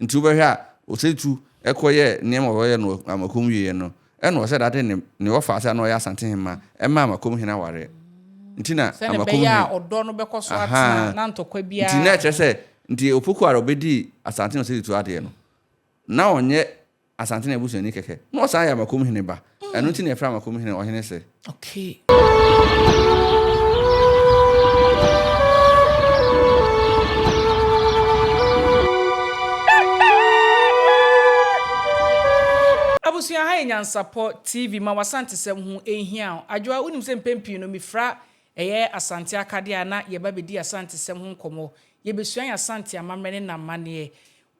Nti wobɛhwɛ a, Osei Tutu kɔyɛɛ nneɛma a ɔyɛ no wɔ Amakom wieeɛ no, ɛna ɔhyɛ da de ne ne wɔfaase a na ɔyɛ Asantehemmaa maa Amakom hene awareɛ. Nti na Sɛnea Amakom ɛbɛyɛ a hene. ɔdɔ no bɛkɔ so atena Ahaa. na ntɔkwa Nti na biara. ɛkyerɛ sɛ, nti Opoku a ɔbɛdii Asantehene Osei Tutu adeɛ no, na ɔnyɛ Asantehene abusuani kɛkɛ, na ɔsan yɛ Amakom hene ba. Ɛno nti na yɛfrɛ Amakom hene Ɔhene Sɛ. Okay. Abusua ha yɛ Nyansapɔ TV ma w'Asantesɛm ho nhia wo. Adwoa wonim sɛ mpɛn pii no mefira ɛyɛ Asante akadeɛ a na yɛba bɛdi Asantesɛm ho nkɔmmɔ. Yɛbɛsua yɛn Asante amammerɛ ne n'amanneɛ.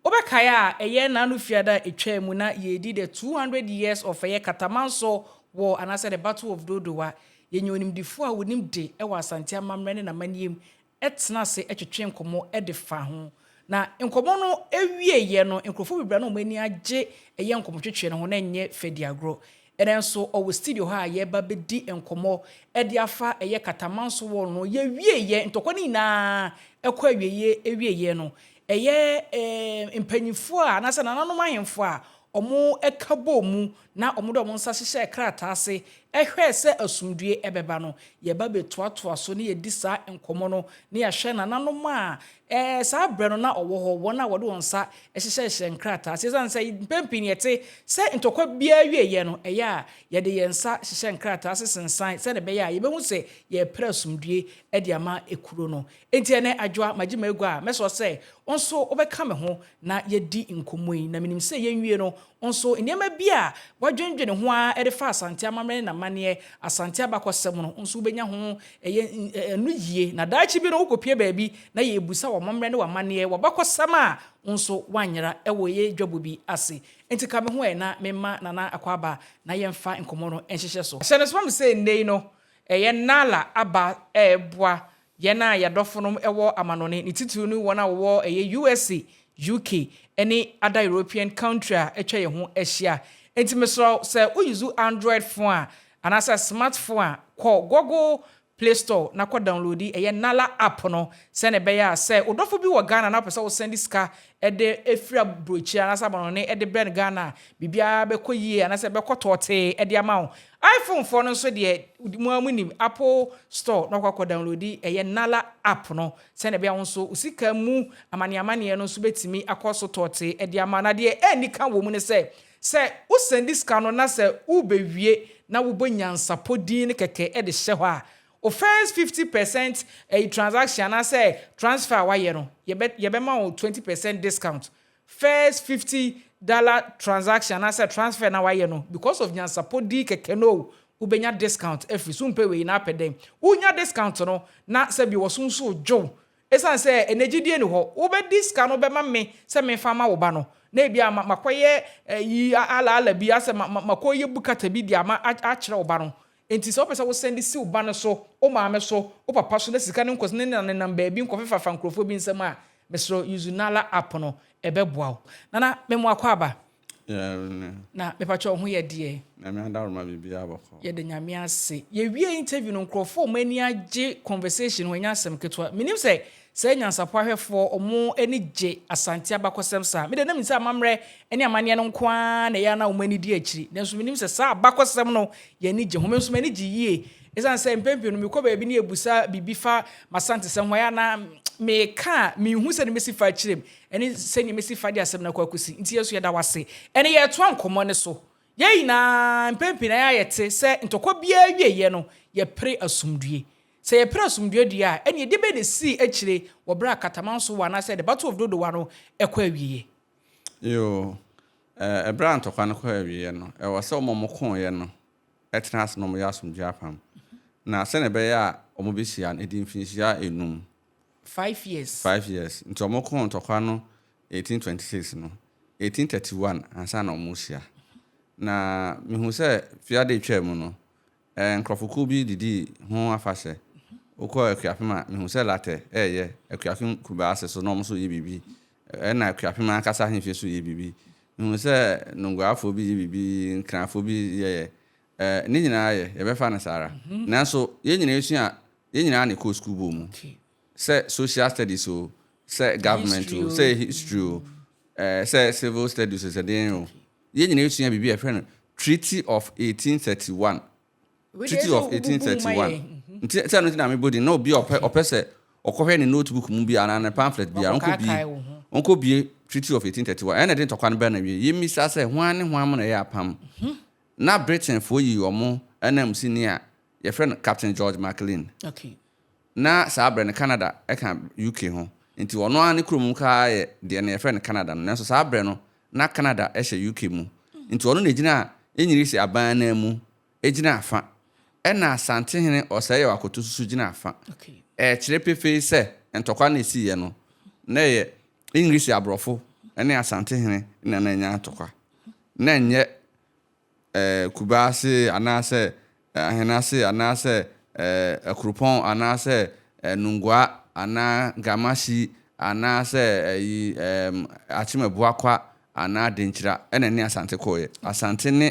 Wobɛkae a, ɛyɛ naano fiada a etwaa mu na yɛredi the 200 years of ɛyɛ Katamanso War anaasɛ the Battle of Dodowa. Yɛnya onimdefoɔ a onim de wɔ Asante amammerɛ ne n'amanneɛ mu tena ase twetwe nkɔmmɔ de fa ho. Na nkɔmmɔ no wieeɛ no, nkurɔfoɔ bebree a na wɔn ani agye ɛyɛ nkɔmmɔtwetwe no ho na ɛnyɛ fɛ di agorɔ. Ɛnnɛ nso ɔwɔ studio hɔ a yɛreba bɛdi nkɔmmɔ de afa ɛyɛ Katamanso War no. Yɛwieeɛ, ntɔkwa no nyinaa kɔ awieeɛ wieeɛ no, Ɛyɛ mpanyimfoɔ a anaasɛ nananom ahemfo a wɔka bɔɔ mu na wɔde wɔn nsa hyehyɛɛ krataa ase hwɛɛ sɛ asomdwoeɛ bɛba no. Yɛba bɛtoatoa so na yɛdi saa nkɔmmɔ no na yɛahwɛ nananom a saa berɛ no na wɔwɔ hɔ, wɔn a wɔde wɔn nsa hyehyɛhyehyɛ nkrataa ase. Ɛsiane sɛ mpɛn pii no yɛte sɛ ntɔkwa biara wieeɛ no, ɛyɛ a yɛde yɛn nsa hyehyɛ nkrataa ase sensan sɛdeɛ ɛbɛyɛ a yɛbɛhu sɛ yɛrepere asomdwoeɛ de ama kuro no. Enti ɛnnɛ, Adwoa, magye m'agua a mɛsrɛ sɛ wo nso wobɛka me ho na yɛadi nkɔmmɔ yi. Na menim sɛ yɛnwie no, wo nso nneɛma bi a woadwendwene ho ara de fa Asante amammerɛ ne n'amanneɛ, Asante abakɔsɛm no, wo nso wobɛnya ho ɛyɛ ɛno yie. Na daakye bi no wokɔpue baabi na yɛrebisa w'amammerɛ ne w'amanneɛ, w'abakɔsɛm a, wo nso woanyera wɔ yɛn dwabɔ bi ase. Enti ka me ho ɛ na memma Nana Akwaaba na yɛmfa nkɔmmɔ no nhyehyɛ so. Hyɛ no nso ma me sɛ nnɛ yi no, ɛyɛ Nala aba reboa Yɛn a yɛadɔfonom wɔ amanɔne, ne titiriw ne wɔn a wɔwɔ ɛyɛ USA, UK, ne other European country a atwa yɛn ho ahyia. Enti mesrɛ wo sɛ wo use Android phone a anaasɛ smart phone a, kɔ Google Play Store na kɔ downloadi ɛyɛ Nala app no sɛnea ɛbɛyɛ a sɛ wo dɔfo bi wɔ Ghana na wopɛ sɛ wo sɛnde sika de firi aburokyire anaasɛ amanɔne de brɛ no Ghana a, biribiara bɛkɔ yie anaasɛ ɛbɛkɔ tɔɔtee de ama wo. IPhone foɔ no nso deɛ, mo ara monim, Apple store na wakɔ akɔ downloadi ɛyɛ Nala app no sɛdeɛ ɛbɛyɛ a wo nso wo sika mu amaneamaneɛ no nso bɛtumi akɔ so tɔɔtee de ama wo. Na deɛ ɛnni ka wɔ mu ne sɛ, sɛ wo sɛndi sika no na sɛ worebɛwie na wobɔ nyansapɔ din no kɛkɛ de hyɛ hɔ a, Wo first 50 percent ɛyi transaction anaasɛ transfer a wayɛ no, yɛbɛ yɛbɛma wo 20% discount. First $50 transaction anaasɛ transfer na wayɛ no, because of nyansapɔ di kɛkɛ no o, wobɛnya discount afiri so. Wompɛ wei na apɛ dɛn? Wonya discount no na sɛbi wɔso nso dwow. Ɛsiane sɛ ɛnɛ gyidie ni hɔ, wobɛdi sika no bɛma me sɛ memfa ma wo ba no, na ebi a makɔyɛ yi alaala bi asɛ makɔyɛ bukata bi de ama akyerɛ wo ba no. Enti sɛ wopɛ sɛ wosɛnde si wo ba no so, wo maame so, wo papa so na sika no nkɔ ne nenam baabi nkɔfefafa nkurɔfoɔ bi nsam a, mesrɛ wo, use Nala app no, ɛbɛboa wo. Nana, mema wo akwaaba. Na mepakyɛ wo ho yɛ deɛ? Nyame adaworoma, biribiara bɔkɔ. Yɛda Nyame ase. Yɛwie interview no, nkurɔfoɔ a wɔn ani agye conversation ho, ɛnyɛ asɛm ketewa. Menim sɛ saa nyansapɔ ahwɛfoɔ wɔn ani gye Asante abakɔsɛm saa. Mede na menim sɛ amammerɛ ne amanneɛ no nko ara na ɛyɛ a na wɔn ani di akyiri. Nanso menim sɛ saa abakɔsɛm no yɛn ani gye ho. Me nso m'ani gye yie. Ɛsiane sɛ mpɛn pii no mekɔ baabi ne yɛbusa biribi fa m'Asantesɛm ho a, ɛyɛ a na meka a menhu sɛdeɛ mɛsi fa akyerɛ mu ɛne sɛdeɛ mɛsi fa de asɛm no akɔ akɔsi. Nti yɛn nso yɛda wo ase. Ɛne yɛretoa nkɔmmɔ no so. Yɛn nyinaa mpɛn pii na yɛn a yɛte sɛ ntɔkwa biara awieeɛ no, yɛpere asomdwoeɛ. Sɛ yɛpere asomdwoeɛ deɛ a, ɛnneɛ ɛdeɛ bɛn na ɛsii akyire wɔ berɛ a Katamanso War anaasɛ The Battle of Dodowa no kɔ awieeɛ? Yoo, ɛberɛ a ntɔkwa no kɔ awieeɛ no, ɛwɔ sɛ wɔn a wɔkoeɛ no tena ase na wɔyɛ asomdwoeɛ apam. Na sɛdeɛ ɛbɛyɛ a wɔbɛhyia no, ɛdi mfinhyia 5. 5 years. 5 years. Nti wɔkoo ntɔkwa no 1826 no, 1831 ansa na wɔrehyia. Na mehu sɛ fiada etwaa mu no, nkurɔfokuo bi didii ho afahyɛ. Wokɔ Akuapem a, mehu sɛ Latɛ ɛɛyɛ. Akuapem Kubaase so na wɔn nso yɛ biribi. Ɛna Akuapem ankasa ahemfie nso yɛ biribi. Mehu sɛ Nongoafoɔ bi yɛ biribi, Nkrafoɔ bi yɛyɛ. Ne nyinaa yɛ, yɛbɛfa no saa ara. Nanso yɛn nyinaa esua, yɛn nyinaa na ɛkɔɔ sukuu bɔ mu. Sɛ social studies o, sɛ government o, sɛ history o. Sɛ civil studies sɛ deɛn o, yɛn nyinaa yɛsua biribi a yɛfrɛ no Treaty of 1831. Treaty of 1831. Nti sɛ ɛno nti na mebɔ din na obi a ɔpɛ ɔpɛ sɛ ɔkɔhwɛ ne notebook mu bi anaa ne pamphlet bi a ɔnkɔ bie ɔnkɔ bie Treaty of 1831. Ɛna ɛde ntɔkwa no bɛn na wie. Yɛmmisa sɛ hwan ne hwan mo na ɛyɛ apam. Na Britainfoɔ yii wɔn ananmusini a yɛfrɛ no Captain George Maclean. Okay. Na saa berɛ no Canada ka UK ho, nti ɔno ara ne kurom koraa yɛ deɛ na yɛfrɛ no Canada no, nanso saa berɛ no na Canada hyɛ UK mu, nti ɔno na ɛgyinaa Enyirisi aban ananmu gyinaa fa, ɛna Asantehene Osei Yaw Akoto nso gyinaa fa. Ɛkyerɛ pefee sɛ ntɔkwa no a ɛsiiɛ no, na ɛyɛ Enyirisi aborɔfo ne Asantehene na na anya ntɔkwa, na ɛnyɛ Kubase anaasɛ Ahenase anaasɛ Akuropɔn anaasɛ Nungua anaa Gamasi anaasɛ ayi Akyem Abuakwa anaa Denkyira ɛna ɛne Asante kooeɛ. Asante ne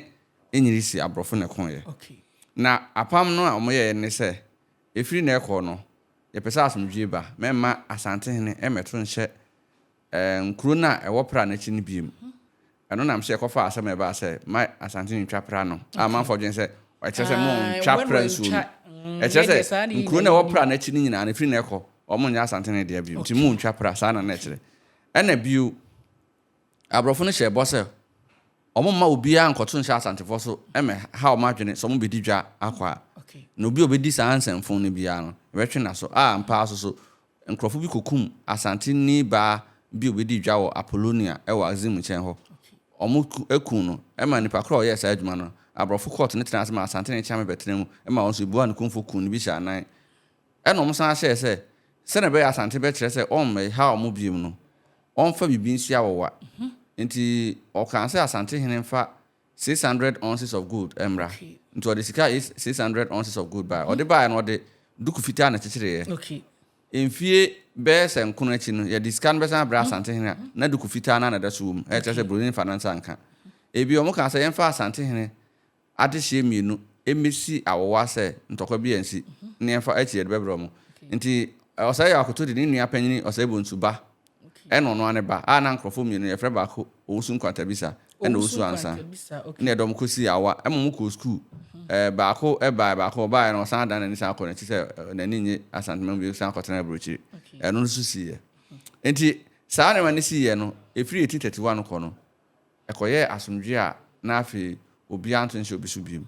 Enyirisi aborɔfo na ɛkooeɛ. Na apam no a wɔyɛeɛ ne sɛ, ɛfiri nnɛ rekɔ no, yɛpɛ sɛ asomdwoeɛ ba, mɛmma Asantehene mmɛto nhyɛ Nkuro no a ɛwɔ pra no akyi no bio. Ɛno nam so yɛkɔfaa asɛm a ɛbaa sɛ ma Asante ntwa pra no a amanfoɔ dwene sɛ ɛkyerɛ sɛ montwa pra nsuo no. Ɛkyerɛ sɛ nkuro no a ɛwɔ pra no akyi no nyinaa no ɛfiri nnɛ rekɔ wɔn nyɛ Asante no dea bio nti montwa pra saa na na ɛkyerɛ. Ɛna bio aborɔfo no hyɛɛ bɔ sɛ wɔn mma obiara nkɔto nhyɛ Asantefoɔ so mmɛha wɔn adwene sɛ wɔbɛdi dwa akɔ a. Na obi a ɔbɛdi saa nsɛmfo no biara no yɛbɛtwe n'aso a ampa ara nso so Nkurɔfo bi kokum Asanteni baa bi a obedii dwa wɔ Apollonia wɔ Axim nkyɛn hɔ. Wɔkum no ma nipa koro a ɔyɛɛ saa adwuma no, aborɔfo kɔɔto no tenaa ase maa Asanteni Kyeame bɛtenaa mu ma wɔn nso ebuaa no kumfɔ kum no bi hyɛɛ anan. Ɛnna wɔsan hyɛɛ sɛ, sɛnea ɛbɛyɛ a Asante bɛkyerɛ sɛ ɔremmɛhaw wɔn bio no, ɔmfa biribi nsi awowa. Enti wɔkaa sɛ Asantehene mfa 600 ounces of gold mmra. Nti ɔde sika 600 ounces of gold baeɛ. Ɔde baeɛ no, ɔde duku fitaa na ɛkyekyereeɛ. Mfie bɛyɛ sɛ nkono akyi no, yɛde sika no bɛsan abrɛ Asantehene a, na duku fitaa no ara na ɛda so wɔ mu. Ɛkyerɛ sɛ buroni mfa ne nsa nka. Ebio, wɔkaa sɛ yɛmfa Asantehene adehyeɛ mmienu mmɛsi awowa sɛ ntɔkwa bi ansi, na yɛmfa akyi yɛde bɛbrɛ wɔn. Nti Ɔsɛe Yaw Akoto de ne nua panyini Ɔsɛe Bonsu ba Ɛna ɔno ara ne ba a na nkorɔfoɔ mmienu yɛfrɛ baako Owusu Nkwantabisa ɛna Owusu Ansa ɛna ɛde wɔn kɔsii Awa ɛma wɔn kɔɔ sukuu ɛɛ baako ɛbaeɛ baako ɔbaeɛ no ɔsan dan n'ani san kɔ n'akyi sɛ n'ani nnye Asanteman bio san kɔtena aburokyire ɛno nso siiɛ nti saa nneɛma no siiɛ no ɛfiri 1831 kɔ no Ɛkɔyɛɛ asomdwoe a na afei obiara nto nhyɛ obi so bio.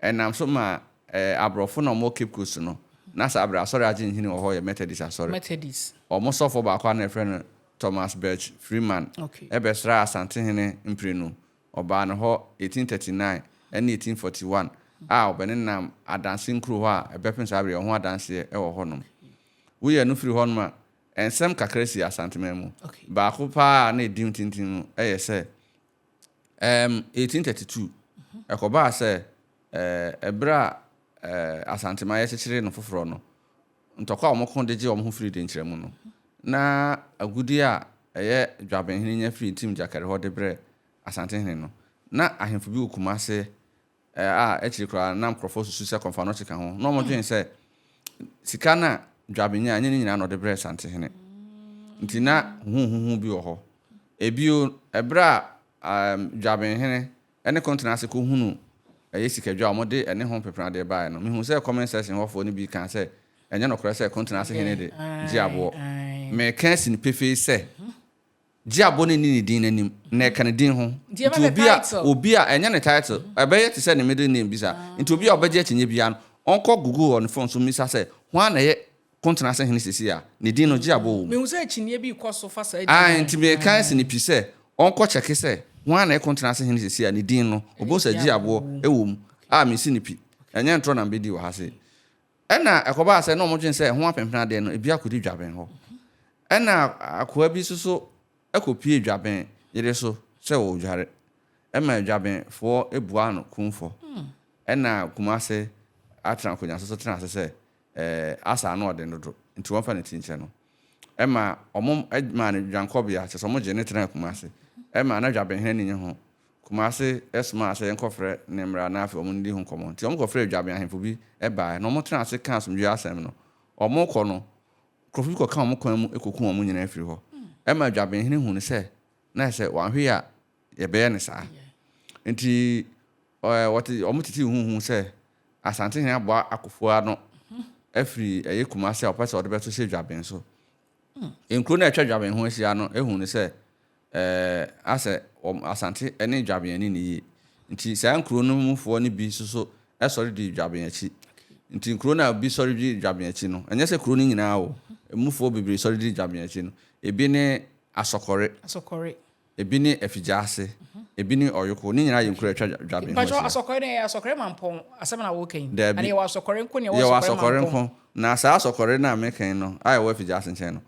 Ɛnam so maa aborɔfo na wɔwɔ Cape Coast no, na saa bere asɔre a agye nhini wɔ hɔ yɛ Methodist asɔre. Methodist. Wɔn sɔfo baako a na wɔfrɛ no Thomas Birch Freeman bɛsraa Asantehene mprenu. Ɔbaa ne hɔ 1839 ne 1841 a ɔbɛnenam adanse nkuro hɔ a ɛbɛpem saa bere yi ɔho adanseɛ wɔ hɔnom. Woyɛ no firi hɔnom a, Nsɛm kakra sii Asanteman mu. Baako paa a na edi ntintim no yɛ sɛ, ɛɛm, 1832, ɛkɔbaa sɛ ɛɛ, bere a ɛɛ, Asanteman yɛkyekyeree no foforɔ no, ntɔkwa a wɔko de gyee wɔn ho firii Denkyira mu no, na agudeɛ a ɛyɛ Dwabenhene nya firii Ntim Gyakari hɔ de brɛɛ Asantehene no, na ahemfo bi wɔ Kumase a akyiri koraa na nkurɔfoɔ susu sɛ Kɔmfoanɔkye ka ho. Na wɔdwene sɛ sika no a Dwabe nyaeɛ, ɛnyɛ ne nyinaa na ɔde brɛɛ Santehene. Nti na huhuhuhu bi wɔ hɔ. Ebio, ɛberɛ a Dwabenhene ne Kontenase kɔhunuu ɛyɛ sikadwa a wɔde ɛne ho mpepenadeɛ baeɛ no, mehuu sɛ comment section hɔfoɔ no bi kaa sɛ ɛnyɛ nokorɛ sɛ Kontenase hene de gye aboɔ. Meka asi no pefee sɛ Gye abɔ no nni ne din no anim, na ɛka ne din ho. Nti Nti obi a, obi a, ɛnyɛ ne title, ɛbɛyɛ te sɛ ne middle name bi saa. Nti obi a ɔbɛgye akyinnye biara no, ɔnkɔ Google wɔ ne phone so mmisa sɛ, Hwan na ɛyɛ Kontenase hene seesei a? Ne din no, gye abɔ wɔ mu. Mehu sɛ akyinnye bi rekɔ so fa saa din Ae, nti meka asi no pi sɛ, ɔnkɔ kyɛke sɛ, Hwan na ɛyɛ Kontenase hene seesei a? Ne din no, obehu sɛ gye aboɔ wɔ mu. A, mesi no pi. Ɛnyɛ ntorɔ na mebedi wɔ ha sei. Ɛnna ɛkɔbaa sɛ na wɔdwene sɛ ɛho apempene adeɛ no, ebi akɔdi dwaben hɔ. Ɛnna akoa bi nso so kɔpuee dwaben yere so sɛ ɔredware. Ɛma dwabenfoɔ buaa no kumfɔ. Ɛnna Kumase atena akonnwa so nso tenaa ase sɛ, Ɛɛ, Asa ano ɔden dodo, nti wɔmfa ne ti nkyɛ no. Ɛma wɔmaa no dwankɔbea, kyerɛ sɛ wɔgyee no tenaa Kumase. Ɛma na dwabenhene ani nnye ho Kumase somaa sɛ yɛnkɔfrɛ ne mmra na afei wɔnnidi ho nkɔmmɔ. Nti wɔkɔfrɛɛ Dwaben ahemfo bi baeɛ, na wɔtenaa ase kaa asomdwoeɛ asɛm no. Wɔrekɔ no, nkurɔfo bi kɔkaa wɔn kwan mu kɔkum wɔn nyinaa firii hɔ. Ɛma Dwabenhene hunuu sɛ Na sɛ wanhwɛ yie a, yɛbɛyɛ no saa. Nti wɔte wɔn tete huhu sɛ Asantehene aboa Akufo ano afiri ɛyɛ Kumasi a ɔpɛ sɛ ɔde bɛto hyɛ Dwaben so. Nkuro no a atwa Dwaben ho ahyia no ehu no sɛ ɛɛ asɛ wɔn Asante ne Dwaben ani nni yie. Nti saa nkuro no mufoɔ no bi nso so sɔre dii Dwaben akyi. Nti nkuro no a bi sɔre di Dwaben akyi no, ɛnyɛ sɛ kuro no nyinaa o, emufoɔ bebree sɔre di Dwaben akyi no, ebi ne Asɔkɔre. Asɔkɔre. Ebi ne Afigyaase, ebi ne Ɔyoko, ne nyinaa yɛ nkuro a atwa Dwaben ho Mpakyɛw, ahyia. Asɔkɔre no ɛyɛ Asɔkɔre Mampɔn asɛm na woreka yi? Daabi. Anaa yɛwɔ Asɔkɔre nko na yɛwɔ Yɛwɔ Asɔkɔre Asɔkɔre Mampɔn? nko. Na saa Asɔkɔre no a meka yi no a ɛwɔ Afigyaase nkyɛn no,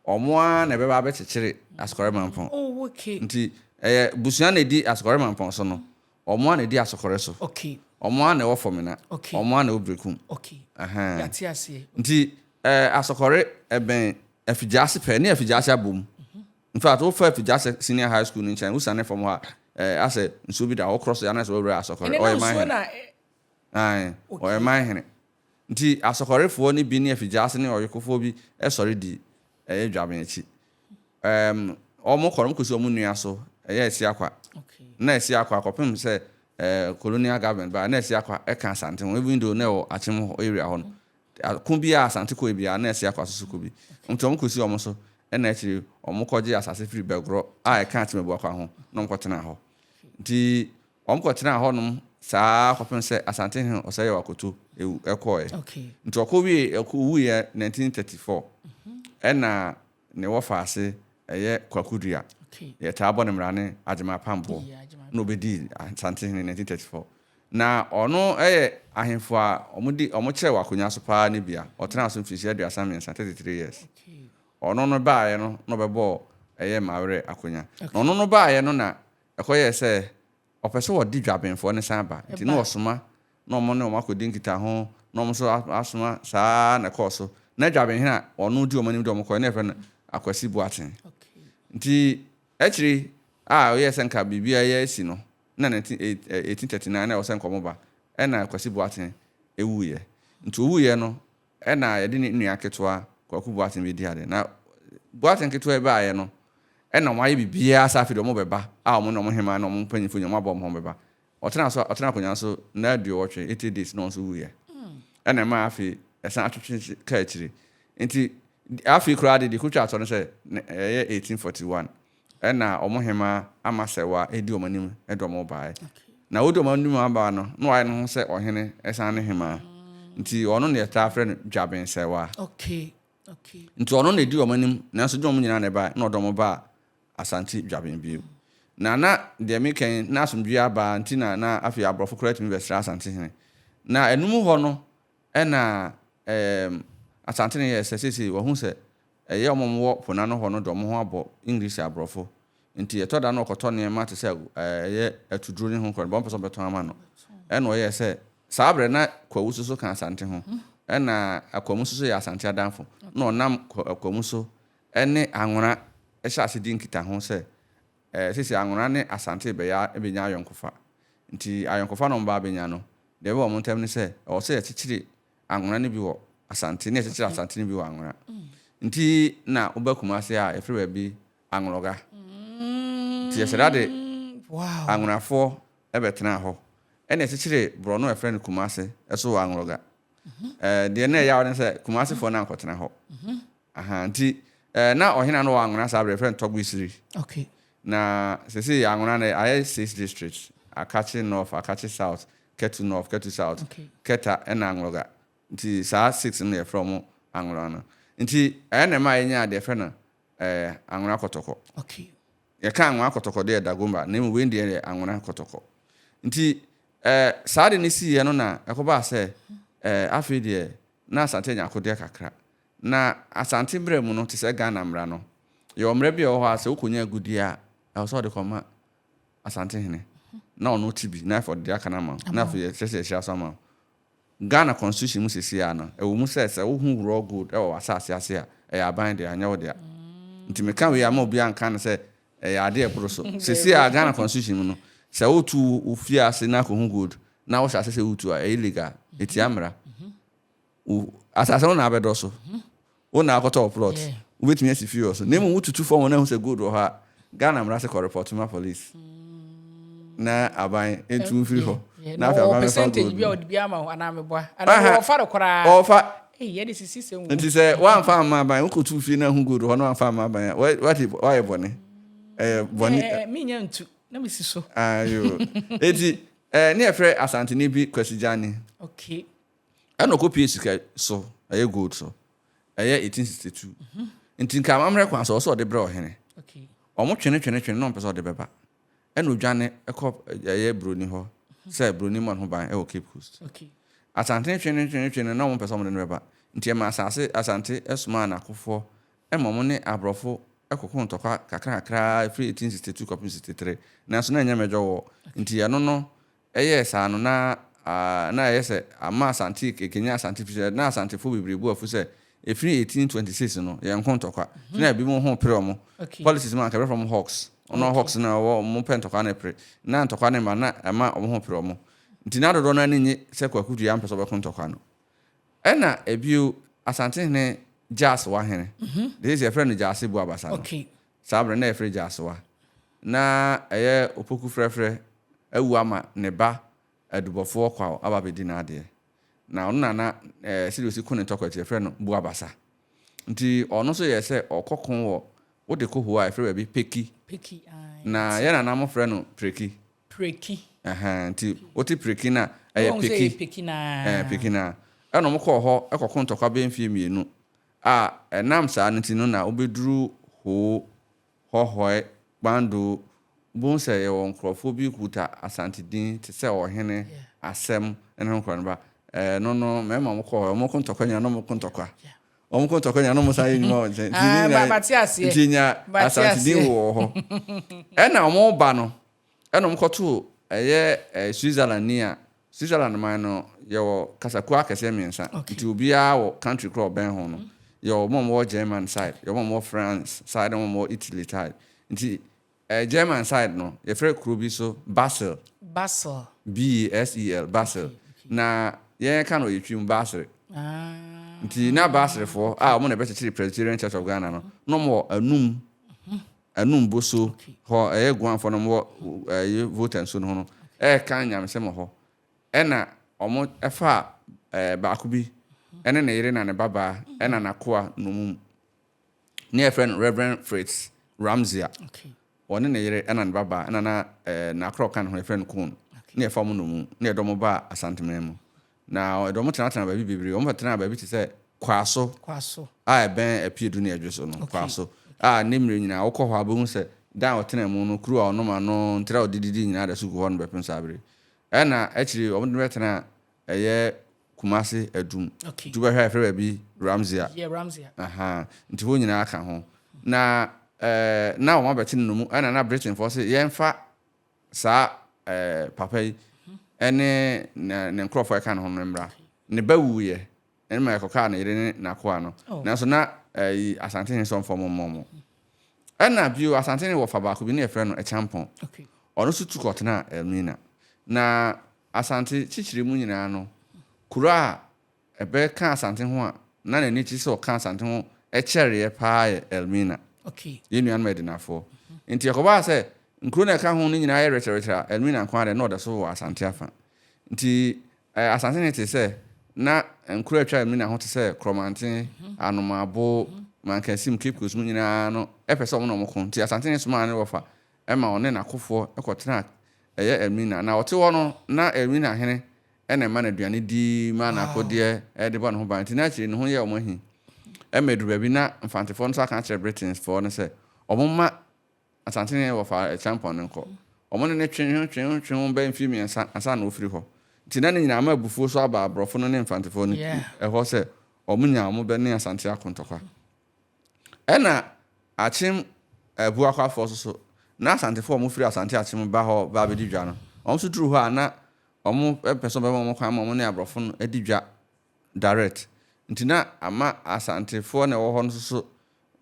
wɔn ara na ɛbɛba abɛkyekyere Asɔkɔre Mampɔn. Oh, okay. Nti ɛyɛ busua na ɛdi Asɔkɔre Mampɔn so no, wɔn ara na ɛdi Asɔkɔre so. Okay. Wɔn ara na ɛwɔ Fɔmena. Okay. Wɔn ara na ɛwɔ Berekum. Okay. Ɛhɛn. Yɛate aseɛ. Nti ɛɛ Asɔkɔre ɛbɛn Afigyaase pɛɛ, ne Afigyaase abom. In fact, wofa Afigyaase Senior High School no nkyɛn, wosiane fam hɔ a, ɛɛ asɛ nsuo bi da hɔ, wokorɔ so a na asɛ woawura Asɔkɔre. Ɛnɛ na Ɔyɛ man nsuo hene. na Ae, Okay. ɔyɛ man hene. Nti Asɔkɔrefoɔ no bi ne Afigyaase ne Ɔyokofoɔ bi sɔre di ɛyɛ Dwaben akyi. Ɛɛm, wɔkɔ no, wɔkɔsi wɔn nua so, ɛyɛ Asiakwa. Okay. Na Asiakwa kɔpem sɛ ɛɛ colonial government baeɛ, na Asiakwa ɛka Asante ho, even though na ɛwɔ Akyem hɔ area hɔ no. Ko biara a Asante kɔɛ biara, na Asiakwa nso so kɔ bi. Nti wɔkɔsi wɔn so, ɛna akyire wɔkɔgyee asase firi Bɛgorɔ a ɛka Akyem Abuakwa ho, na wɔkɔtenaa hɔ. Nti wɔkɔtenaa hɔnom saa ara kɔpem sɛ Asante hene Osei Yaw Akoto wu kɔɔɛ. Nti ɔkɔwiee, ɔwuiɛ 1934, ɛna ne wɔfaase ɛyɛ Kwaku Dua, yɛtaa bɔ no mmara ne Agyemang Apamboɔ, na ɔbɛdii Asante hene 1934. Na ɔno yɛ ahemfo a wɔdi, wɔkyɛɛ wɔ akonnwa so paa no bi a, ɔtenaa so mfirihyia 33, 33 years. Ɔno no baeɛ no na ɔbɛbɔɔ ɛyɛ Mawerɛ akonnwa. Na ɔno no baeɛ no na ɛkɔyɛɛ sɛ ɔpɛ sɛ ɔde Dwabenfoɔ no san ba, nti na ɔsoma na wɔn ne wɔn akɔdi nkitaho, na wɔn nso asoma, saa ara na ɛkɔɔ so. Na Dwabenhene a ɔno di wɔn anim de wɔn kɔeɛ no yɛfrɛ no Akwasi Boateng. Nti akyire a ɔyɛɛ sɛ nka biribiara yɛ asi no, na 1839 na ɛwɔ sɛ nka wɔba, ɛna Kwasi Boateng wuiɛ. Nti ɔwuiɛ no, ɛna yɛde ne nua ketewa Kwaku Boateng bɛdi ade. Na Boateng ketewa yi baeɛ no, ɛna wɔayɛ biribiara sɛ afei deɛ wɔbɛba a wɔn ne wɔn hemaa ne wɔn mpanyinfoɔ nyinaa wɔabɔ wɔn ho bɛba. Ɔtenaa so ɔtenaa akonnwa so nna aduɔwɔtwe, 80 days, na ɔno nso wuiɛ. Ɛna ɛmaa afei ɛsan atwetwe kaa akyire. Nti afei koraa deɛ deɛ ɛkɔtwaa toɔ no sɛ ɛyɛ 1841 ɛna wɔn hemaa Ama Sɛwa redi wɔn anim de wɔn baeɛ. Na ɔredi wɔn anim aba no, na wayɛ ne ho sɛ ɔhene san ne hemaa. Nti ɔno na yɛtaa frɛ no Dwaben Sɛwa. Nti ɔno na ɛdi wɔn anim, nanso nyɛ wɔn nyinaa na ɛbaeɛ, na ɔde wɔn baa Asante Dwaben bio. Na na deɛ meka yi, na asomdwoeɛ aba nti na na afei aborɔfo koraa tumi bɛsra Asantehene. Na ɛno mu hɔ no ɛna ɛɛm Asantehene yɛɛ sɛ seesei wahu sɛ ɛyɛ wɔn a wɔwɔ po no ano hɔ no de wɔn ho abɔ English aborɔfo. Nti ɛtɔ da na ɔkɔtɔ nneɛma te sɛ ɛyɛ atuduro ne ho nkorɔ no, wɔmpɛ sɛ wɔbɛtɔn ama no. Ɛna ɔyɛɛ sɛ saa berɛ na Kwawu nso so ka Asante ho, ɛna Akwamu nso so yɛ Asante adamfo. Na ɔnam Akwamu so ne Anwona hyɛ ase di nkitaho sɛ, seesei Anwona ne Asante rebɛyɛ abɛnya ayɔnkofa. Nti ayɔnkofa na wɔba abɛnya no, deɛ ɛbɛba wɔn ntam ne sɛ, ɛwɔ sɛ yɛkyekyere Anwona no bi wɔ Asante na yɛkyekyere Asante no bi wɔ Anwona. Nti na woba Kumase a, yɛfrɛ baabi Anwonɔga. Nti yɛhyɛ da de Anwonafoɔ bɛtenaa hɔ. Ɛna yɛkyekyere borɔno a yɛfrɛ no Kumase nso wɔ Anwonɔga. Deɛ na ɛyaw ne sɛ Kumasefoɔ no ankɔtena hɔ. Aha, nti na ɔhene a na ɔwɔ Anwona saa berɛ yɛfrɛ no Tɔgbe Siri. Na seesei Anwona no ayɛ six districts, Akatse North, Akatse South, Ketu North, Ketu South, Keta ɛna Anwonɔga. Nti saa six no na yɛfrɛ wɔn Anwona no. Nti ɛyɛ na ɛma yɛnyaa deɛ yɛfrɛ no Anwona Kɔtɔkɔ. Yɛka Anwona Kɔtɔkɔ deɛ Dagomba, na mmom wei deɛ yɛ Anwona Kɔtɔkɔ. Nti saa de no siiɛ no na ɛkɔbaa sɛ afei deɛ na Asante anya akodeɛ kakra. Na Asante mmara mu no, te sɛ Ghana mmara no, yɛwɔ mmara bi a ɛwɔ hɔ a sɛ wokɔnya agudeɛ a, ɛwɔ sɛ wode kɔma Asantehene na ɔno te bi na afei ɔde deɛ aka no ama wo na afei yɛkyerɛ sɛ yɛahyira so ama wo. Ghana constitution mu seesei ara no, ɛwɔ mu sɛ sɛ wohu raw gold wɔ w'asase ase a, ɛyɛ aban dea, ɛnyɛ wo dea. Nti meka wei a, mma obiara nka no sɛ ɛyɛ ade a ɛboro so. Seesei ara Ghana constitution mu no, sɛ wotu wo fie ase na akɔhu gold na wohyɛ ase sɛ woretu a, ɛyɛ illegal, ɛtia mmara. Wo asase no na abɛdɔ so, wo na akɔtɔ wo plot, wobɛtumi asi fie wɔ so. Na mmom wotutu fam hɔ na ahu sɛ gold wɔ hɔ a, Ghana mmara se kɔ report ma police na aban ntu mfiri hɔ na afei aban bɛfa gold bi a ɔde bi ama wo anaa meboa anaa wɔfa no koraa ɔfa yɛde sisi sɛm nti sɛ woamfa amma aban wokɔtu fie na ahu gold hɔ na woamfa amma aban a wate woayɛ bɔne ɛyɛ bɔne menya ntu na mesi so ayo enti ne yɛfrɛ Asanteni bi Kwasi Gyane. Okay. Ɛna ɔkɔpie sika so ɛyɛ gold so ɛyɛ 1862. Nti nka amammerɛ kwan so ɔwɔ sɛ ɔde brɛ ɔhene. Wɔn twene twene twene na ɔmpɛ sɛ ɔde bɛba. Ɛna ɔdwane kɔ ɛyɛ broni hɔ sɛ broni mmɔ ne ho ban ɛwɔ Cape Coast. Asante twene twene twene na wɔn mpɛ sɛ wɔde no bɛba. Nti ɛma asase Asante somaa n'akofoɔ ɛma wɔn ne aborɔfo ɛkoko ntɔkwa kakra kakra ɛfiri 1862 kɔpem 63. Nanso na ɛnyɛ mɛdwɔ wɔ. Nti ɛno no Ɛyɛɛ saa no, na na ɛyɛ sɛ ama Asante rekenya Asante firi sɛ na Asantefoɔ bebree bo afu sɛ ɛfiri 1826 no yɛnko ntɔkwa nti na ebinom ho pere wɔn. Politics mu a anka yɛbɛfrɛ wɔn hawks. Wɔn a hawks no a wɔn pɛ ntɔkwa no pere. Na ntɔkwa no mma na ɛma wɔn ho pere wɔn. Nti na dodoɔ no ani nnye sɛ Kwaku Duah mpɛ sɛ ɔbɛko ntɔkwa no. Ɛna ebio Asantehene Gyasewa hene, deɛ seesei yɛfrɛ no Gyase Buabasa no, Saa bere no na yɛfrɛ Gyasewa. Ná ɛyɛ Opoku Frɛfrɛ awu ama ne ba Adubɔfoɔ Kwaw aba abɛdi n'adeɛ. Na ɔno na na sɛdeɛ ɔsi ko ne ntɔkwa nti yɛfrɛ no Buabasa. Nti ɔno nso yɛɛ sɛ ɔkɔ ko wɔ wode kɔ Ho a yɛfrɛ baabi Peki. Peki, ae. Na yɛn nananom frɛ no Preki. Preki. Ɛhɛn, nti wote Preki no a, ɛyɛ Wohu sɛ Peki. ɛyɛ Peki no ara. Ɛɛ, Peki no ara. Ɛna wɔkɔɔ hɔ kɔko ntɔkwa bɛyɛ mfeɛ mmienu. A ɛnam saa no nti no na wobɛduru Hoo, Hɔhɔɛ, Gbandoo, wobɛhu sɛ yɛwɔ nkorɔfoɔ bi kuta Asante din te sɛ Ɔhene, Asɛm ne ho nkorɔ no ba. Ɛno no mmarima a wɔkɔɔ hɔ, wɔko ntɔkwa nyinaa na wɔko ntɔkwa. Wɔko ntɔkwa nyinaa na wɔsan yɛ nnwuma wɔ nkyɛn. Nti ne nyinaa, nti yɛnya Asante din wɔ hɔ. Ɛna wɔba no, Ɛna wɔn kɔtoo ɛyɛ Switzerland ni a, Switzerland man no yɛwɔ kasakuo akɛseɛ mmiɛnsa, nti obiara wɔ country korɔ a ɔbɛn ho no, yɛwɔ wɔn a wɔwɔ German side, yɛwɔ wɔn a wɔwɔ France side, ɛna wɔn a wɔwɔ Italy side. Nti German side no yɛfrɛ kuro bi so Basel. Basel. B-A-S-E-L, Basel. Na yɛn ka no yɛ Twi mu Basere. Nti na Baserefoɔ a wɔn na ɛbɛkyekyere Presbyterian Church of Ghana no, na wɔn wɔ anum Anum boso hɔ, ɛyɛ Guanfoɔ no wɔwɔ ɛyɛ Volta nsuo no ho no, ɛreka nyamesɛm wɔ hɔ. Ɛna wɔn ɛfaa ɛɛ baako bi ɛne ne yere na ne babaa ɛna n'akoa nomum. Ne yɛfrɛ no Reverend Fritz Ramsey a. Ɔne ne yere ɛna ne babaa ɛna na ɛɛ n'akora ɔka ne ho yɛfrɛ no Kuhn. Ne yɛfa wɔn nomum ne yɛde wɔn baa Asanteman mu. Na wɔde wɔn tenatenaa baabi bebree. Wɔtenaa baabi te sɛ Kwaso a ɛbɛn Apiedu ne Adwo so no, Kwaso, a ne mmerɛ nyinaa wokɔ hɔ a wobɛhu sɛ dan a ɔtenaa mu no, kuro a ɔnom ano, ntere a ɔde didi nyinaa da so gu hɔ no bɛpem saa bere yi. Ɛna akyiri yi wɔde no bɛtenaa ɛyɛ Kumase Adum. Nti wobɛhwɛ a yɛfrɛ baabi Ramsey a. Ahaa, nti hɔ nyinaa ka ho. Na ɛɛ na wɔabɛte no mu, ɛna na Britainfoɔ se yɛmfa saa papa yi ne ne nkurɔfoɔ a ɛka ne ho no mmra. Ne ba wuiɛ ma ɛkɔkaa ne yere ne n'akoa no. Oh. Nanso na ɛyi Asantehene sɛ ɔmfa wɔn mmɔ wɔn. Ɛna bio Asantehene wɔ fa baako bi ne yɛfrɛ no Ɛkyampɔn. Ɔno nso tu kɔtenaa Elmina. Na Asante kyekyere mu nyinaa no, kuro a Ɛbɛka Asante ho a, na n'ani gye sɛ ɔka Asante ho kyɛreɛ paa yɛ Elmina, yɛn nuanom Adinafoɔ. Nti ɛkɔbaa sɛ nkuro no a ɛka ho no nyinaa yɛ retrɛretrɛ a, Elmina nko ara deɛ na ɔda so wɔ Asante afa. Nti Asante hene tee sɛ na nkuro a atwa Elmina ho te sɛ Korɔmanten, Anomabo, Mankasim, Cape Coast mu nyinaa no pɛ sɛ wɔn ne wɔn ko. Nti Asante hene somaa ne wɔfa ma ɔne n'akofoɔ kɔtenaa ɛyɛ Elmina. Na ɔte hɔ no, na Elmina hene na ɛma no aduane di ma n'akodeɛ de bɔ ne ho ban. Nti na akyiri ne ho yɛɛ wɔn ahi. Ɛma ɛduru baabi na Mfantefoɔ no nso aka akyerɛ Britainfoɔ no sɛ wɔmma Asantehene wɔfa Acheampong no nkɔ. Wɔn ne no twe ho twe ho twe ho bɛyɛ mfeɛ mmiɛnsa ansa na ɔfiri hɔ. Nti na ne nyinaa ama abufuo so aba aborɔfo no ne Mfantefoɔ no hɔ sɛ wɔn nya wɔn bɛ ne Asante ako ntɔkwa. Ɛna Akyem Abuakwafoɔ nso so, na Asantefoɔ a wɔfiri Asante Akyem ba hɔ ba abɛdi dwa no, wɔn nso duru hɔ a na Wɔpɛ sɛ wɔbɛma wɔn kwan ma wɔne aborɔfo no adi dwa direct. Nti na ama Asantefoɔ na ɛwɔ hɔ no nso so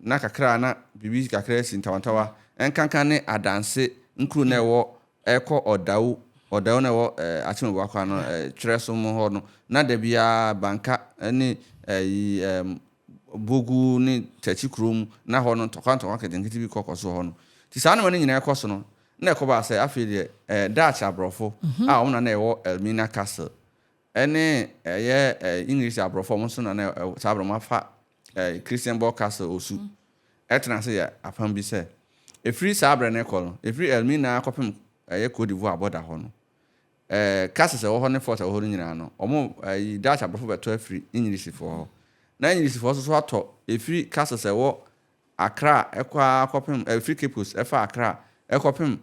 na kakra a na biribi kakra asi ntawantawa nkanka ne Adanse nkuro na ɛwɔ ɛkɔ Ɔdawu, Ɔdawu na ɛwɔ Akyem Abuakwa no twerɛ so mu hɔ no na da biara Banka ne ɛyi Bogu ne Takyi kurom na hɔ no ntɔkwa ntɔkwa nketenkete bi kɔ kɔ so wɔ hɔ no. Nti saa nnoɔma no nyinaa ɛkɔ so no, na ɛkɔbaa sɛ afei deɛ ɛɛ Dutch aborɔfo a wɔn na na ɛwɔ Elmina Castle ɛne ɛyɛ ɛɛ English aborɔfo a wɔn nso na na ɛwɔ saa berɛ wɔn afa ɛɛ Christianborg Castle Osu ɛtena ase yɛ apam bi sɛ ɛfiri saa berɛ no rekɔ no, ɛfiri Elmina kɔpem ɛyɛ Cote d'Ivoire bɔda hɔ no, ɛɛ castles a ɛwɔ hɔ ne forts a ɛwɔ hɔ no nyinaa no, wɔn ɛyi Dutch aborɔfo bɛtɔ afiri Englishfoɔ hɔ. Na Englishfoɔ nso so atɔ ɛfiri castles a ɛwɔ Accra ɛkɔ ara kɔpem ɛfiri Cape Coast ɛfa Accra ɛkɔpem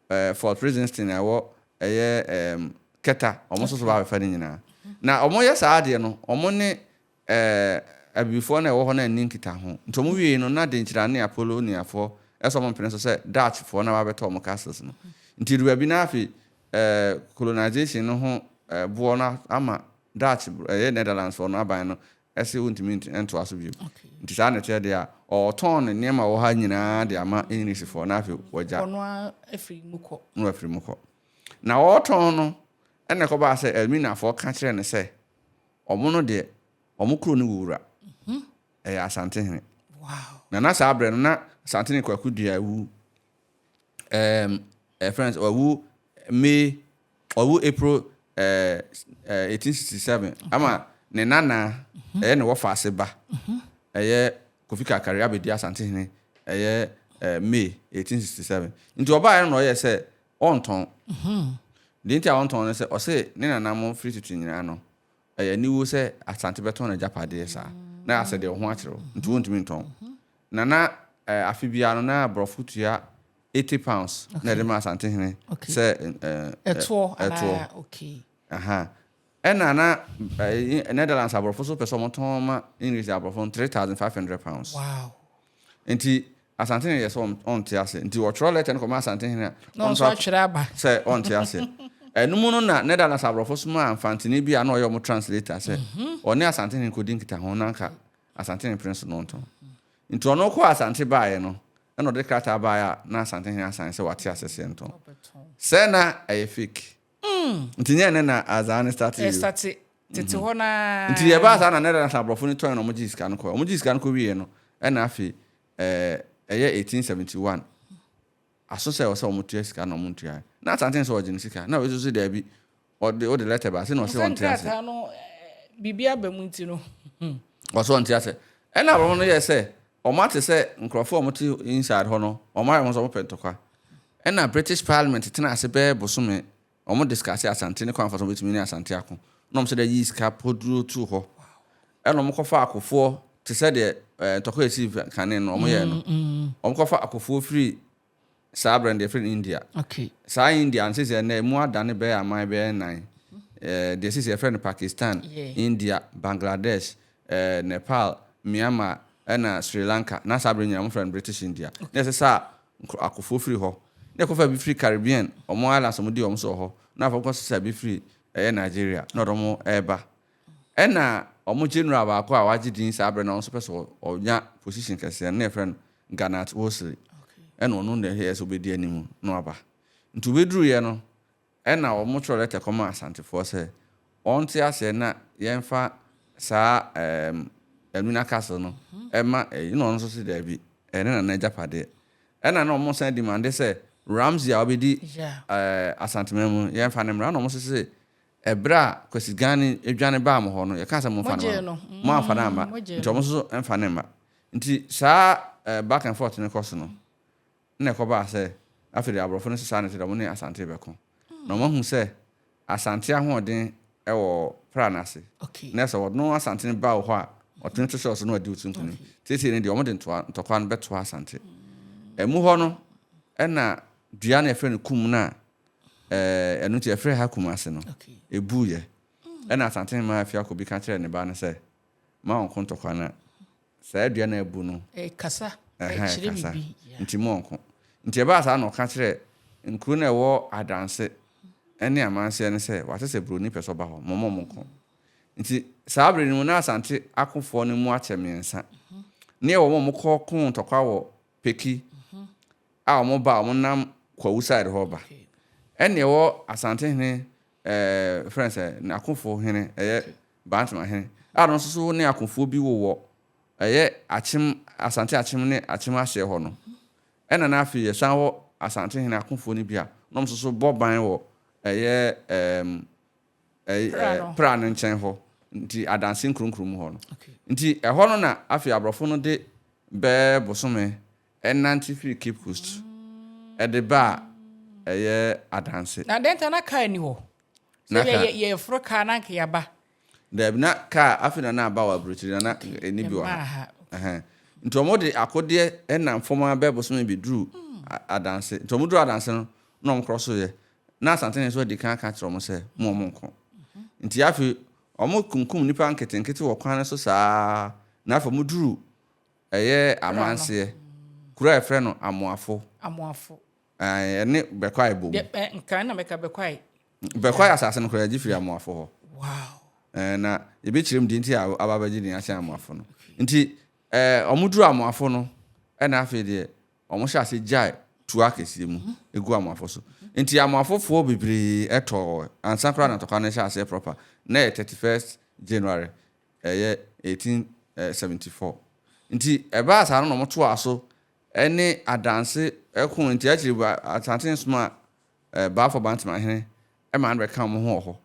ɛɛ Fort Livingston a ɛwɔ ɛyɛ ɛɛm Keta, wɔn nso so ba abɛfa ne nyinaa. Na wɔyɛ saa adeɛ no, wɔn ne Ɛɛ, Abibifoɔ no a ɛwɔ hɔ no anni nkitaho. Nti wɔn wiei no, na Denkyira ne Apoloniafoɔ sɛ wɔn mpene so sɛ Dutchfoɔ no aba abɛtɔ wɔn castles no. Nti ɛduru baabi na afei ɛɛ colonization no ho boɔ no ama Dutch, ɛyɛ Netherlandsfoɔ no aban no se wontumi ntoa so bio. Nti saa na ɛteɛ deɛ a, ɔretɔn ne nneɛma a ɛwɔ ha nyinaa de ama Englishfoɔ na afei wagya. Ɔno ara afiri mu kɔ. Na wafiri mu kɔ. Na ɔretɔn no, ɛna ɛkɔbaa sɛ Elminafoɔ ka kyerɛɛ no sɛ, Ɔmo no deɛ, ɔmo kuro no wura ɛyɛ Asantehene. Na na saa berɛ no na Asantehene Kwaku Duah awu ɛɛm ɛfrɛ no sɛ wawu May wawu April ɛɛ 1867 ama ne nana ɛyɛ ne wɔfaase ba ɛyɛ Kofi Kakari abɛdi Asantehene ɛyɛ May 1867. Nti ɔbaeɛ no na ɔyɛɛ sɛ Ɔntɔn. Deɛ nti a ɔntɔn ne sɛ, ɔse ne nananom firi tete nyinaa no, ɛyɛ aniwuo sɛ Asante bɛtɔn n'agyapadeɛ saa. Na asɛ deɛ wo ho akyere wo, nti wontumi ntɔn. Na na afe biara no, na aborɔfo tua £80 na ɛde ma Asantehene sɛ ɛtoɔ. Ɛtoɔ. Ɛna na Netherlands aborɔfo nso pɛ sɛ wɔtɔn ma English aborɔfo no £3,500. Wow. Nti Asantehene yɛ sɛ ɔnte ase. Nti wɔtwerɛ lɛtɛ no kɔma Asantehene a na ɔno nso atwerɛ aba sɛ ɔnte ase. Ɛno mu no na Netherlands aborɔfo somaa Mfanteni bi a na ɔyɛ wɔn translator sɛ ɔne Asantehene nkɔdi nkitaho na anka Asantehene pene so na ɔntɔn. Nti ɔno kɔɔ Asante baeɛ no, ɛna ɔde krataa baeɛ a na Asantehene asan sɛ wate ase sɛ yɛntɔn. Sɛ na ɛyɛ fake. Nti nyɛ ɛnɛ na azaa no starte yi o. Ɛstate tete hɔ no ara. Nti ɛbaa saa na Netherlands aborɔfo no tɔe na wɔgyee sika no kɔe. Wɔgyee sika no kɔwieɛ no, ɛna afei ɛɛ ɛyɛ 1871, aso sɛ ɛwɔ sɛ wɔtua sika na wɔntuaeɛ. Na Asante nso ɔgye ne sika. Na wei nso se daabi, ɔde wode lɛtɛ ba, se na ɔse Sɛ ɔnte ase. nkrataa no biribi aba mu nti no. Ɔse ɔnte ase. Ɛna aborɔfo no yɛɛ sɛ wɔate sɛ nkurɔfoɔ a wɔte inside hɔ no, wɔayɛ wɔn sɛ wɔpɛ ntɔkwa. Ɛna British Parliament tenaa ase bɛyɛ bosome, wɔn discussee Asante ne kwan fa so wɔbɛtumi ne Asante ako. Na wɔn hyɛ da yii sika poduro too hɔ. Ɛna wɔn kɔfa akofoɔ te sɛ deɛ ɛɛ ntɔkwa a ɛsii kane no wɔn yɛɛ no. Wɔn kɔfa akofoɔ firi saa berɛ no deɛ yɛfrɛ no India. Okay. Saa India no seesei ɛnnɛ ɛmu adane bɛyɛ aman bɛyɛ nnan. Ɛɛ deɛ seesei yɛfrɛ no Pakistan, Yeah. India, Bangladesh, ɛɛ Nepal, Myanmar ɛna Sri Lanka. Na saa berɛ nyinaa wɔfrɛ no British India. Na ɛsɛ sɛ a nkor akofoɔ firi hɔ. Na ɛkɔfa bi firi Caribbean, wɔn islands a wɔdi wɔn so wɔ hɔ. Na afei wɔkɔsesa bi firi ɛyɛ Nigeria na wɔde wɔn reba. Ɛna wɔn general baako a wagye din saa berɛ no a ɔno nso pɛ sɛ ɔnya position kɛseɛ no na yɛfrɛ no Gernot Wolseley. Ɛna ɔno na ɛyɛ sɛ ɔbɛdi anim na waba. Nti ɔbɛduruiɛ no, ɛna wɔtwerɛ lɛtɛ kɔmaa Asantefoɔ sɛ wɔnte aseɛ na yɛmfa saa ɛɛm Elmina Castle no ɛma ɛyi. Ɛna ɔno nso se daabi, ɛyɛ ne nana agyapadeɛ. Ɛna na wɔsan demande sɛ Ramsey a ɔbɛdi ɛɛ Asanteman mu no yɛmfa no mmra. Ɛna wɔn nso se ɛberɛ a Kwasi Gane dwane baa mo hɔ no yɛkaa sɛ momfa no mma no, moamfa no amma nti wɔn nso mfa no mma. Nti saa back and forth no kɔ so no, Ɛna ɛkɔbaa sɛ, afei deɛ aborɔfo no sesaa no sɛ deɛ wɔne Asante rebɛko. Na wɔahu sɛ Asante ahoɔden wɔ pra no ase. Na sɛ wɔno Asante no ba wo hɔ a, ɔtene to hyɛ wo so na wadi wo so nkonim. Seesei no deɛ wɔde ntoa, ntɔkwa no bɛtoa Asante. Ɛmu hɔ no, ɛna dua no a yɛfrɛ no kum no a, ɛɛ, ɛno nti yɛfrɛ ha Kumase no, ɛbuiɛ. Ɛna Asante hemaa Afiakɔ bi ka kyerɛɛ ne ba no sɛ, Ma ɔnko ntɔkwa no. Saa dua no a abu no. Ɛkasa. Ɛha Ɛkyerɛ ɛkasa. biribi. Yeah. Nti mo ɔnko. Nti ɛbaa saa na ɔka kyerɛɛ nkuro no a ɛwɔ Adanse ne Amanseɛ no sɛ wate sɛ buroni pɛ sɛ ɔba hɔ, momma ɔmo nko. Nti saa bere no mu na Asante akofoɔ no mu akyɛ mmiɛnsa. Ne ɛwɔ wɔn a wɔkɔ koo ntɔkwa wɔ Peki a wɔn ba a wɔn nam Kwawu side hɔ ba. Ɛne ɛwɔ Asantehene ɛɛ frɛ no sɛ n'akofo hene ɛyɛ Bantama hene a ɔno nso so ne akofoɔ bi wowɔ ɛyɛ Akyem Asante Akyem ne Akyem ahyeɛ hɔ no. Ɛna na afei yɛsan wɔ Asantehene akofoɔ no bi a na wɔn nso so bɔ ban wɔ ɛyɛ ɛɛm ɛɛ Pra no nkyɛn hɔ, nti Adanse nkuronkuro mu hɔ no. Nti ɛhɔ no na afei aborɔfo no de bɛɛ bosome nante firi Cape Coast de baa ɛyɛ Adanse. Na dɛn nti na kaa nni hɔ? Sɛ yɛ yɛforo kaa na anka yɛaba. Daabi, na kaa afei na na aba wɔ aburokyiri na na ɛni bi wɔ ha. Nti wɔn de akodeɛ nam fam ara bɛɛ bosome bɛduru Adanse. Nti wɔn duru Adanse no na wɔn korɔ so yɛ. Na Asantehene nso adi kan aka akyerɛ wɔn sɛ mo wɔn nko. Nti afei wɔn kunkum nnipa nketenkete wɔ kwan no so saa na afei wɔn duru ɛyɛ Amanseɛ, kuro a yɛfrɛ no Amoafo. Amoafo. Ɛɛ, ɛne Bɛkwae bom. Deɛ, ɛ, nka na mɛka Bɛkwae. Bɛkwae asase no koraa yɛgye firi Amoafo hɔ. Wow. Ɛɛ, na yɛbɛkyerɛ mu deɛ nti a aba abɛgye din akyɛn Amoafo no. Nti, ɛɛ, wɔduru Amoafo no, ɛna afei deɛ wɔhyɛ ase gyae tuo akɛseɛ mu gu Amoafo so. Nti Amoafofoɔ bebree tɔɔ ansa koraa na ntɔkwa no hyɛ aseɛ proper. Na ɛyɛ 31st January, ɛyɛ 1874. Nti ɛbaa saa no na wɔtoaa so ne Adanse ko nti akyiri yi Asante somaa Balfour Bantemahene ma no bɛka wɔn ho wɔ hɔ.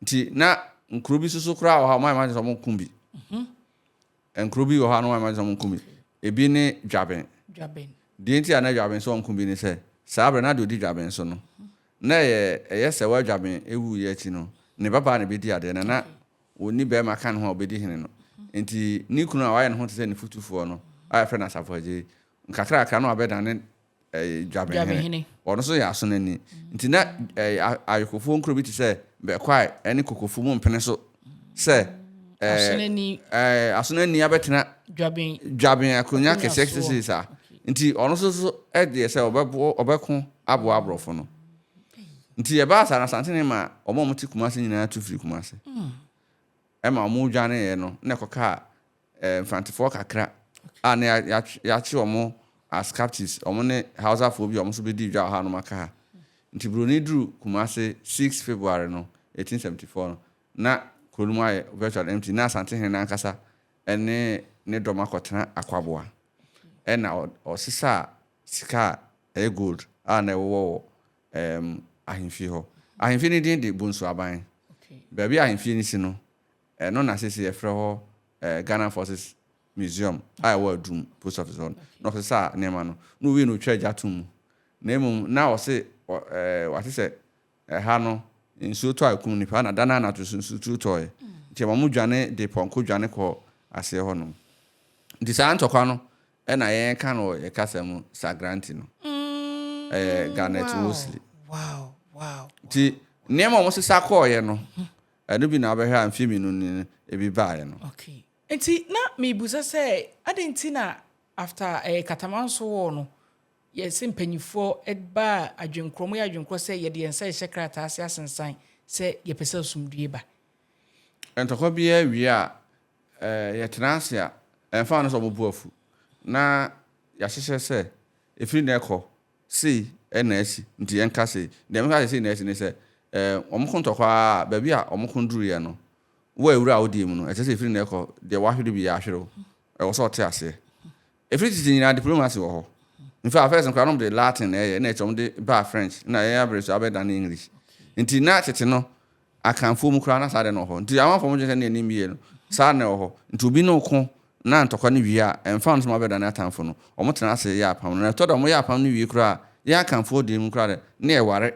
Nti na nkuro bi soso koraa wɔ hɔ a wɔayɛ wɔn adwene sɛ wɔnko bi. Mhm. Nkuro bi wɔ hɔ a na wɔayɛ wɔn adwene sɛ wɔnko bi. Ebi ne Dwaben. Dwaben. Deɛ nti a na Dwaben sɛ wɔnko bi ne sɛ saa berɛ na deɛ ɔdi Dwaben so no na ɛyɛ ɛyɛ sɛ wɔ Dwaben wuiɛ akyi no ne babaa na ɛbɛdi adeɛ na na ɔnni barima ka ne ho a ɔbɛdi hene no. Enti ne kunu a wayɛ ne ho te sɛ ne fotufoɔ no a yɛfrɛ no Asafo Agyei, nkakrakra na wabɛdane Dwabenhene. Ɔno nso yɛ asonani. Nti na ayokofoɔ nkuro bi te sɛ Bɛkwae ne Kokofo mu mpene so sɛ asonani abɛtena Dwaben akonnwa kɛseɛ kɛseɛ saa. Nti ɔno nso so deɛ sɛ ɔbɛko aboa aborɔfo no. Nti ɛbaa saa no, Asantehene maa wɔn a wɔte Kumase nyinaa tu firii Kumase. Ɛma wɔdwaneeɛ no, na ɛkɔkaa Mfantefoɔ kakra a na yɛakye wɔn as captives, wɔn ne Hausafoɔ bi a wɔn nso bɛdii dwa wɔ ha nom aka ha. Nti Buroni duru Kumase 6 February no, 1874 no, na kuro no mu ayɛ virtually empty. Na Asantehene no ankasa ne ne dɔm akɔtena Akwaboa. Ɛna ɔsesaa sika a ɛyɛ gold a na ɛwowɔ wɔ ɛɛm, ahemfie hɔ. Ahemfie no din de Bonsu Aban. Baabi a ahemfie no si no, ɛno na seesei yɛfrɛ hɔ ɛɛ Ghana Forces Museum a ɛwɔ Adum Post Office hɔ no. Na ɔsesaa nneɛma no. Na owiei no otwaa gya too mu. Na mmom na ɔse ɔ ɛɛ wate sɛ ɛha no nsuo tɔ a ɛkum nnipa na da no ara anadwo nso nsuo tɔeɛ. Nti ɛma wɔdwane de pɔnkɔ dwane kɔɔ aseɛ hɔnom. Nti saa ntɔkwa no Ɛna yɛn ka no wɔ yɛ kasa mu Sagranti no. Ɛyɛ Garnet Wolseley. Nti nneɛma a wɔsesa kɔɔeɛ no, ɛno bi na wobɛhwɛ a mfeɛ mmienu ni no ebi baeɛ no. Okay. Nti na mebusa sɛ adɛn nti na after ɛyɛ Katamanso war no yɛse mpanyifoɔ baa adwenkorɔ, wɔyɛ adwenkorɔ sɛ yɛde yɛn nsa rehyɛ krataa ase asensan sɛ yɛpɛ sɛ asomdue ba. Ntɔkwa biara wie a, yɛtena ase a, ɛmfa ho sɛ wɔn bo afu, na yɛahyehyɛ sɛ ɛfiri nnɛ rekɔ, sei na asi, nti yɛnka sei. Deɛ meka sɛ sei na asi ne sɛ, wɔko ntɔkwa ara a, baabi a wɔko duruiɛ no, wo a awura a wodie mu no, ɛkyerɛ sɛ ɛfiri nnɛ rekɔ, deɛ woahwere biara ahwere wo. Ɛwɔ sɛ ɔte aseɛ. Ɛfiri tete nyinaa diplomacy wɔ hɔ. In fact, first no koraa na wɔde Latin na ɛyɛ, ɛna akyire wɔde baa French, ɛna yɛn abere so abɛdane English. Nti na tete no, Akanfoɔ mu koraa na saa adeɛ no wɔ hɔ. Nti amanfoɔ mo dwene sɛ ne anim yie no, saa na ɛwɔ hɔ. Nti obi ne wo ko na ntɔkwa no wie a, ɛmfa ho sɛ moabɛdane atamfo no, wɔn tena ase yɛ apam no. Na ɛtɔ da a wɔyɛ apam no wie koraa a, yɛn Akanfoɔ deɛ mu koraa deɛ, ne yɛware.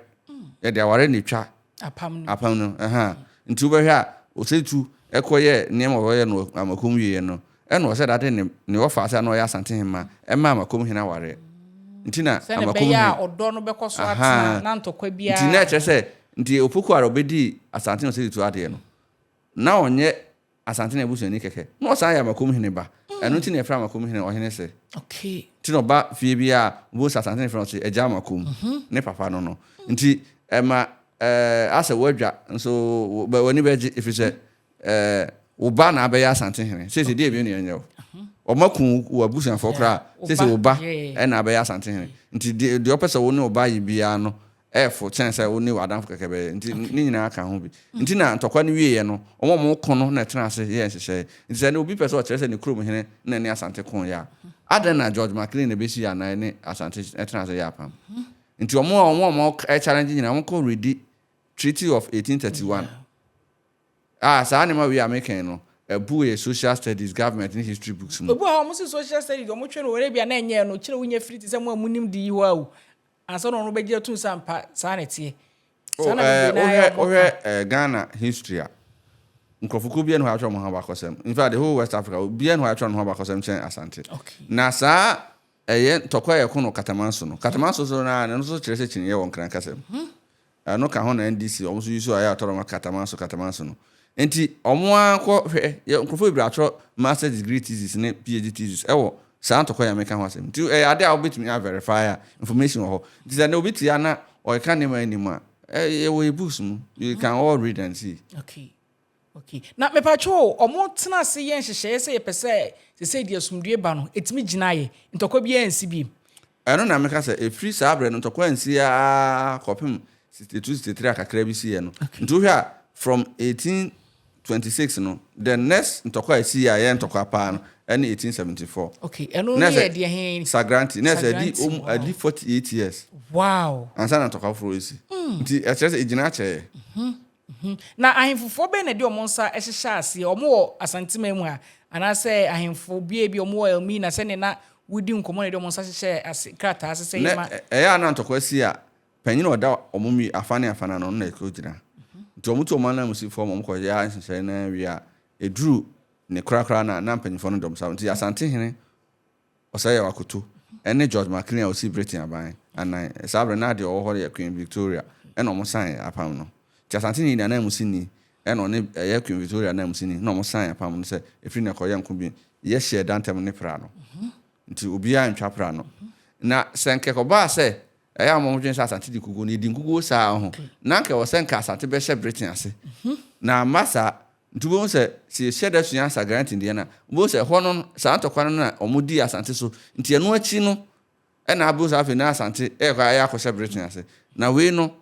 Yɛde aware na ɛtwa apam no. Ɛhaa. Nti wobɛhwɛ a, Osei-Tutu kɔyɛɛ nneɛma a ɔyɛ no wɔ Amakom wieɛ no, Ɛna ɔhyɛ da de ne ne wɔfaase a na ɔyɛ Asantehemmaa ɛmaa Amakom hene awareɛ. Nti na Sɛnea Amakom ɛbɛyɛ a hene. ɔdɔ no bɛkɔ so atena Ahaa. na ntɔkwa Nti biara na ɛkyerɛ amma. sɛ, nti Opoku a ɔbɛdii Asantehene Osei Tutu adeɛ no, na ɔnyɛ Asantehene abusuani kɛkɛ. Na ɔsan yɛ Amakom hene ba. Ɛno nti na yɛfrɛ Amakom hene Ɔhene Se. Okay. Nti na ɔba fie biara a, wobɛhu sɛ Asantehene frɛ no se Agya Amakom, ne papa no no. Nti ɛma ɛɛ asɛ woadwa nso w'ani bɛgye ɛfiri sɛ Eh, wo ba na abɛyɛ Asantehene. Seesei deɛ ebien na yɛnyɛ wo. Wɔn aku wo abusuafoɔ koraa. Seesei wo ba na abɛyɛ Asantehene. Nti deɛ deɛ ɔpɛ sɛ wo ne wo ba yɛ biara no ɛɛfo kyɛn sɛ wo ne w'adamfo kɛkɛ bɛyɛ. Nti ne nyinaa ka ho bi. Nti na ntɔkwa no wieeɛ no, wɔn a wɔko no na ɛtena ase yɛɛ nhyehyɛe. Nti sɛ ɛnnɛ obi pɛ sɛ ɔkyerɛ sɛ ne kurom hene na ɛne Asante koeɛ a, Adɛn na George Maclean na ɛbɛsii anan ne Asante tena ase yɛ apam? Nti wɔn a wɔn a wɔn challenge nyinaa wɔn kɔ redi Treaty of 1831. A saa nneɛma wei a meka yi no, ɛbu yɛ social studies, government ne history books mu. Obi wɔ hɔ a wɔn se social studies wɔn twe no wɔ ebia na ɛnyɛ ɛno, kyerɛ wonya firi te sɛ mo a monim de yi hɔ a o, ansa na ɔno bɛgye atum sɛ ampa saa na ɛteɛ. Oh, Saa na eh, bebree no ara wohwɛ yɛ a wɔka. wohwɛ eh, Ghana history a, nkurɔfokuo biara nni hɔ a yɛatwerɛ wɔn ho abakɔsɛm. In fact, the whole West Africa, obiara nni hɔ a yɛatwerɛ ne ho abakɔsɛm kyɛn Asante. Okay. Na saa ɛyɛ ntɔkwa a yɛko no Katamanso no, Katamanso so no ara, ɛno nso kyerɛ sɛ kyiniiɛ wɔ Nkran kasa mu. Ɛno ka ho na NDC wɔn nso use ayɛ atɔrɔ ma Katamanso Katamanso no. Nti wɔn ara kɔ hwɛ yɛ nkurɔfoɔ bebree atwerɛ masters degree thesis ne PhD thesis ɛwɔ saa ntɔkwa yi a meka ho asɛm. Nti ɛyɛ adeɛ a wobɛtumi a verify a information wɔ hɔ. Nti sɛ nnɛ obi te ha na ɔreka nneɛma a ɛnnim a, ɛwɔ yɛ books mu. You can all read and see. Okay. Okay. Na mepatwo o, ɔmo tena ase yɛ nhyehyɛeɛ sɛ yɛpɛ sɛ sesei deɛ asomdue ba no, ɛtumi gyina yɛ, ntɔkwa biara nsi biem. Ɛno na meka sɛ ɛfiri saa berɛ no ntɔkwa ansi ara kɔpem 62, 63 a kakra bi siiɛ no. Nti wohwɛ a from 1826 no, the next ntɔkwa a ɛsiiɛ a ɛyɛ ntɔkwa paa no ɛne 1874. Okay, ɛno Na no ɛsɛ yɛ deɛ he? Sagranti, na ɛsɛ ɛdi Sagranti, om wow. ɛdi 48 years Wow. ansa na ntɔkwa foforɔ resi. Nti ɛkyerɛ sɛ ɛgyina kyɛeɛ. Na ahemfofoɔ bɛn na ɛde wɔn nsa hyehyɛ aseɛ? Wɔn wɔ Asanteman mu ha? Anaasɛ ahemfo bi a ebi wɔn wɔ Elmina sɛdeɛ na wodi nkɔmmɔ na ɛde wɔn nsa hyehyɛ ase krataa ase sɛ Na yɛma. ɛyɛ a na ntɔkwa si a, panyin a ɔda wɔn mmi afa ne afa no ano no na ɛkɔgyina. Nti wɔtu wɔn ananmusifoɔ ma wɔkɔyɛ nhyehyɛe no ara wie a, ɛduru ne korakora no a, na mpanimfoɔ no dɔm sa. Nti Asantehene Osei Akoto ne George Maclean a ɔsii Britain aban anan. Saa berɛ no, na deɛ ɔwɔ hɔ no yɛ Queen Victoria, ɛna wɔsan apam no. Nti Asantehene yi ananmusini ɛna ɔne ɛyɛ Queen Victoria ananmusini na wɔsan apam no sɛ ɛfiri nnɛ kɔ yɛnko bio. Yɛhyɛɛ da ntɛm ne pra no. Nti obiara ntwa pra no. Na sɛ nka ɛkɔbaa sɛ ɛyɛ a wɔdwene sɛ Asante di nkuguo no, yɛdi nkuguo saa ho. Na anka ɛwɔ sɛ nka Asante bɛhyɛ Britain ase. Na amma saa. Nti wobɛhu sɛ, sɛ yɛhyɛ da sua Sagranti deɛ no a, wobɛhu sɛ ɛhɔ no, saa ntɔkwa no na wɔdii Asante so. Nti ɛno akyi no, ɛna abɛhu sɛ afei na Asante ɛrekɔ ayɛ akɔhyɛ Britain ase. Na wei no,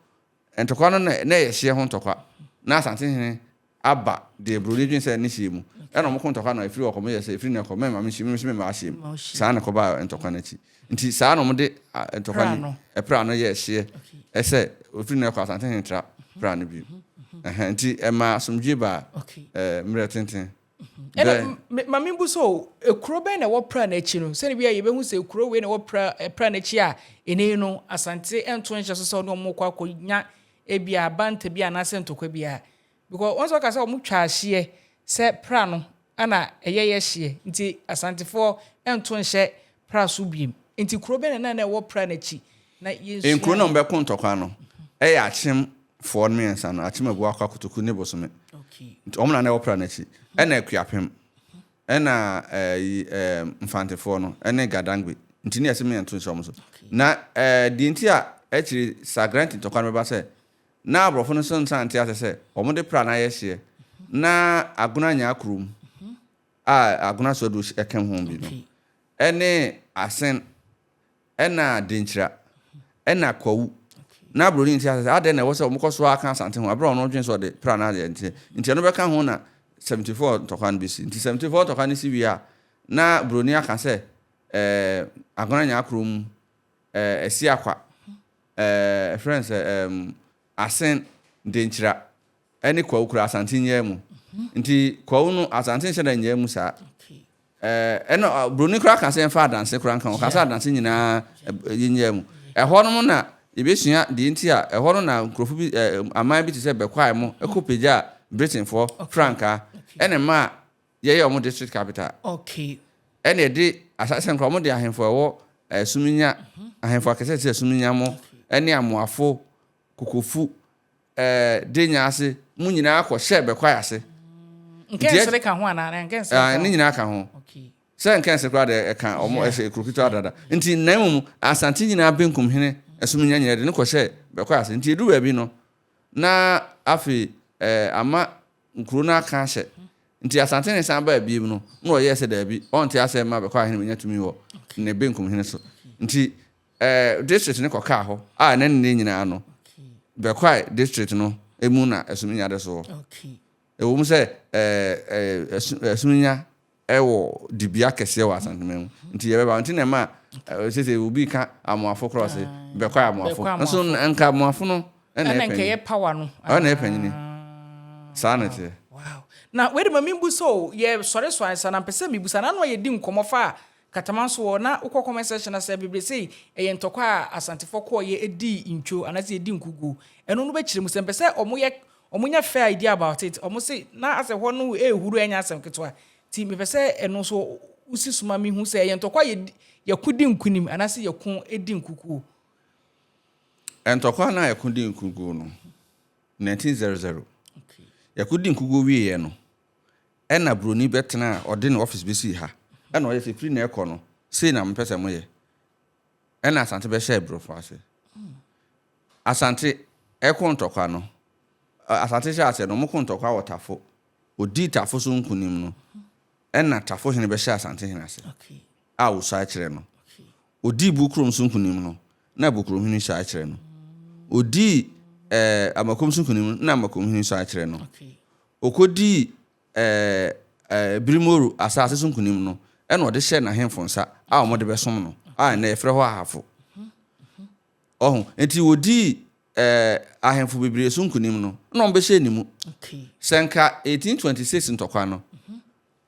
ntɔkwa no na na ɛyɛ hyeɛ ho ntɔkwa. Na Asante hene aba deɛ Buroni dwene sɛ ne hyeɛ mu. Ɛna wɔko ntɔkwa no, ɛfiri hɔ kɔ, meyɛ sɛ ɛfiri nnɛ kɔ, mɛmma me nhyɛ mu, me nso memma ahyɛ mu. Saa na ɛkɔbaa ntɔkwa no akyi. Nti saa na wɔde ntɔkwa no, ɛpra no yɛɛ hyeɛ sɛ ɛfiri nnɛ kɔ Asante hene tra pra no bio. Ɛhɛn, nti ɛmaa asomdwie baa mmerɛ tenten. Ɛna ma membu so o, ekuro bɛn na ɛwɔ pra no akyi no? Sɛne bi a yɛbɛhu sɛ ekuro wei na ɛwɔ pra, pra no akyi a, ɛnɛ yi no, Asante nto nhyɛ so sɛ ɔne wɔn kɔ akɔnya ebi a banta bi anaasɛ ntɔkwa bi a. Because wɔn nso ɔka sɛ wɔn twa ahyeɛ sɛ pra no na ɛyɛ yɛ hyeɛ nti Asantefoɔ nto nhyɛ pra so biem. Nti kuro bɛn na na ɛwɔ pra no akyi na yɛnsua. Nkuro na wɔbɛko ntɔkwa no yɛ Akyem foɔ no mmiɛnsa no, Akyem Abuakwa, Kotoku ne Bosome. Nti wɔn na na ɛwɔ pra no akyi. Ɛna Akuapem, ɛna ɛyi ɛɛ Mfantefoɔ no ɛne Gadangbe. Nti ne yɛse mmiɛnto nhyɛ wɔn so. Na ɛɛ deɛ nti a akyire Sagrenti ntɔkwa no bɛba sɛ Na aborɔfo no nso nsan nte ase sɛ wɔde pra no ayɛ hyeɛ na Agona Nyaa kurom a Agona Soadu ka ho bi no ne Asen ɛna Denkyira ɛna Kwawu. Na Buroni nte ase sɛ adɛn na ɛwɔ sɛ wɔkɔ so ara ka Asante ho berɛ a ɔno dwene sɛ ɔde pra no ayɛ nti nti ɛno bɛka ho na 74 ntɔkwa no bɛsi. Nti 74 ntɔkwa no si wie a na Buroni aka sɛ ɛɛ Agona Nyaa kurom ɛɛ Asiakwa ɛɛ ɛfrɛ no sɛ ɛɛm Asen, Denkyira ɛne Kwawu koraa Asante nyaa mu. Nti Kwawu no Asante nhyɛ da nyaa mu saa. Ɛɛ ɛna Broni koraa ka sɛ yɛmfa Adanse koraa nka ho. Ɔka sɛ Adanse nyinaa yɛnyaa mu. Ɛhɔ nom na yɛbɛsua deɛ nti a ɛhɔ no na nkurɔfo bi ɛɛ aman bi te sɛ Bɛkwae mo ɛkɔ pagyaa Britainfoɔ frankaa ɛna ɛmaa Yɛyɛ wɔn district capital. Okay. Ɛna ɛde asase nkora wɔn de ahemfo a ɛwɔ Suminya, ahemfo akɛse ɛte sɛ Suminya mo ɛne Amoafo, Kokofu, ɛɛ Denya ase mo nyinaa kɔ hyɛ Bɛkwae ase. Nkɛnsere ka ho anaa? Nkɛnsere ka ho. Ne nyinaa ka ho. Okay. Sɛ nkɛnsere koraa deɛ ɛka wɔn ɛhyɛ kuro ketewa dada. Nti na mmom Asante nyinaa benkum hene Suminya nyinaa de ne kɔ hyɛ Bɛkwae ase. Nti edu baabi no na afei ɛɛ ama Nkuro no aka ahyɛ. Nti Asantehene san baa biem no, na ɔyɛɛ sɛ daabi, ɔnte asɛm mma bɛkɔ ahene menya tumi wɔ ne benkum hene so. Nti eh, district no kɔkaa hɔ a ɛnɛ ne nnɛ nyinaa no, Bɛkwae district no mu na Asuminya de so wɔ. Ɛwɔ mu sɛ eh, eh, Asuminya wɔ dibea kɛseɛ wɔ Asanteman mu. Nti yɛbɛba. Nti na ɛma sese obi ka Amoafo koraa ɔse bɛkɔ Amoafo. Nso nka Amoafo no ɛna ɛyɛ panyin. Power no. Ɛna ɛyɛ panyini. Saa na ɛteɛ. Wow. Na wei de ma membusa o, yɛ sɔre so ansa na mpɛ sɛ mebusa. Na ano a yɛdi nkɔmmɔ fa Katamanso hɔ na wokɔ comment section na sɛ bebree sei ɛyɛ ntɔkwa a Asantefoɔ kɔɔyɛ ɛdii ntwo anaasɛ yɛdi nkuguo. Ɛno no bɛkyerɛ mu sɛ mpɛ sɛ ɔmo yɛ ɔmo nya fair idea about it. Ɔmo se na asɛ hɔ no ɛɛhuru, ɛnyɛ asɛm ketewa. Nti mepɛ sɛ ɛno nso wosi so ma mehu sɛ ɛyɛ ntɔkwa a yɛko di nkunim anaasɛ yɛko di nkukuo. Ntɔkwa no a yɛko di nkukuo no, 1900 yɛko di nkukuo wieɛ no, ɛna buroni bɛtena a ɔde ne office bɛsii ha, ɛna ɔyɛ sɛ firi na ɛkɔ no sei na mepɛ sɛ moyɛ. Ɛna Asante bɛhyɛ aborɔfo ase. Asante ɛko ntɔkwa no, Asante hyɛ aseɛ no, ɔmo ko ntɔkwa wɔ Tafo. Odii Tafo so nkunim no, ɛna Tafo hene bɛhyɛ Asante hene ase a wɔsuae kyerɛ no. Odii Bukurom so nkunim no, na Bukurom hene suae kyerɛ no. Odii Amakom so nkunim no, na Amakom hene suae kyerɛ no. Okodii ɛɛ ɛɛ Birimoru asase so nkunim no, ɛna ɔde hyɛ n'ahemfo nsa a wɔde bɛsom no, a ɛnɛ yɛfrɛ hɔ Ahafo. Ɔho nti wodii ahemfo bebree so nkunim no, na wɔn bɛhyɛ ne mu. Sɛ nka 1826 ntɔkwa no,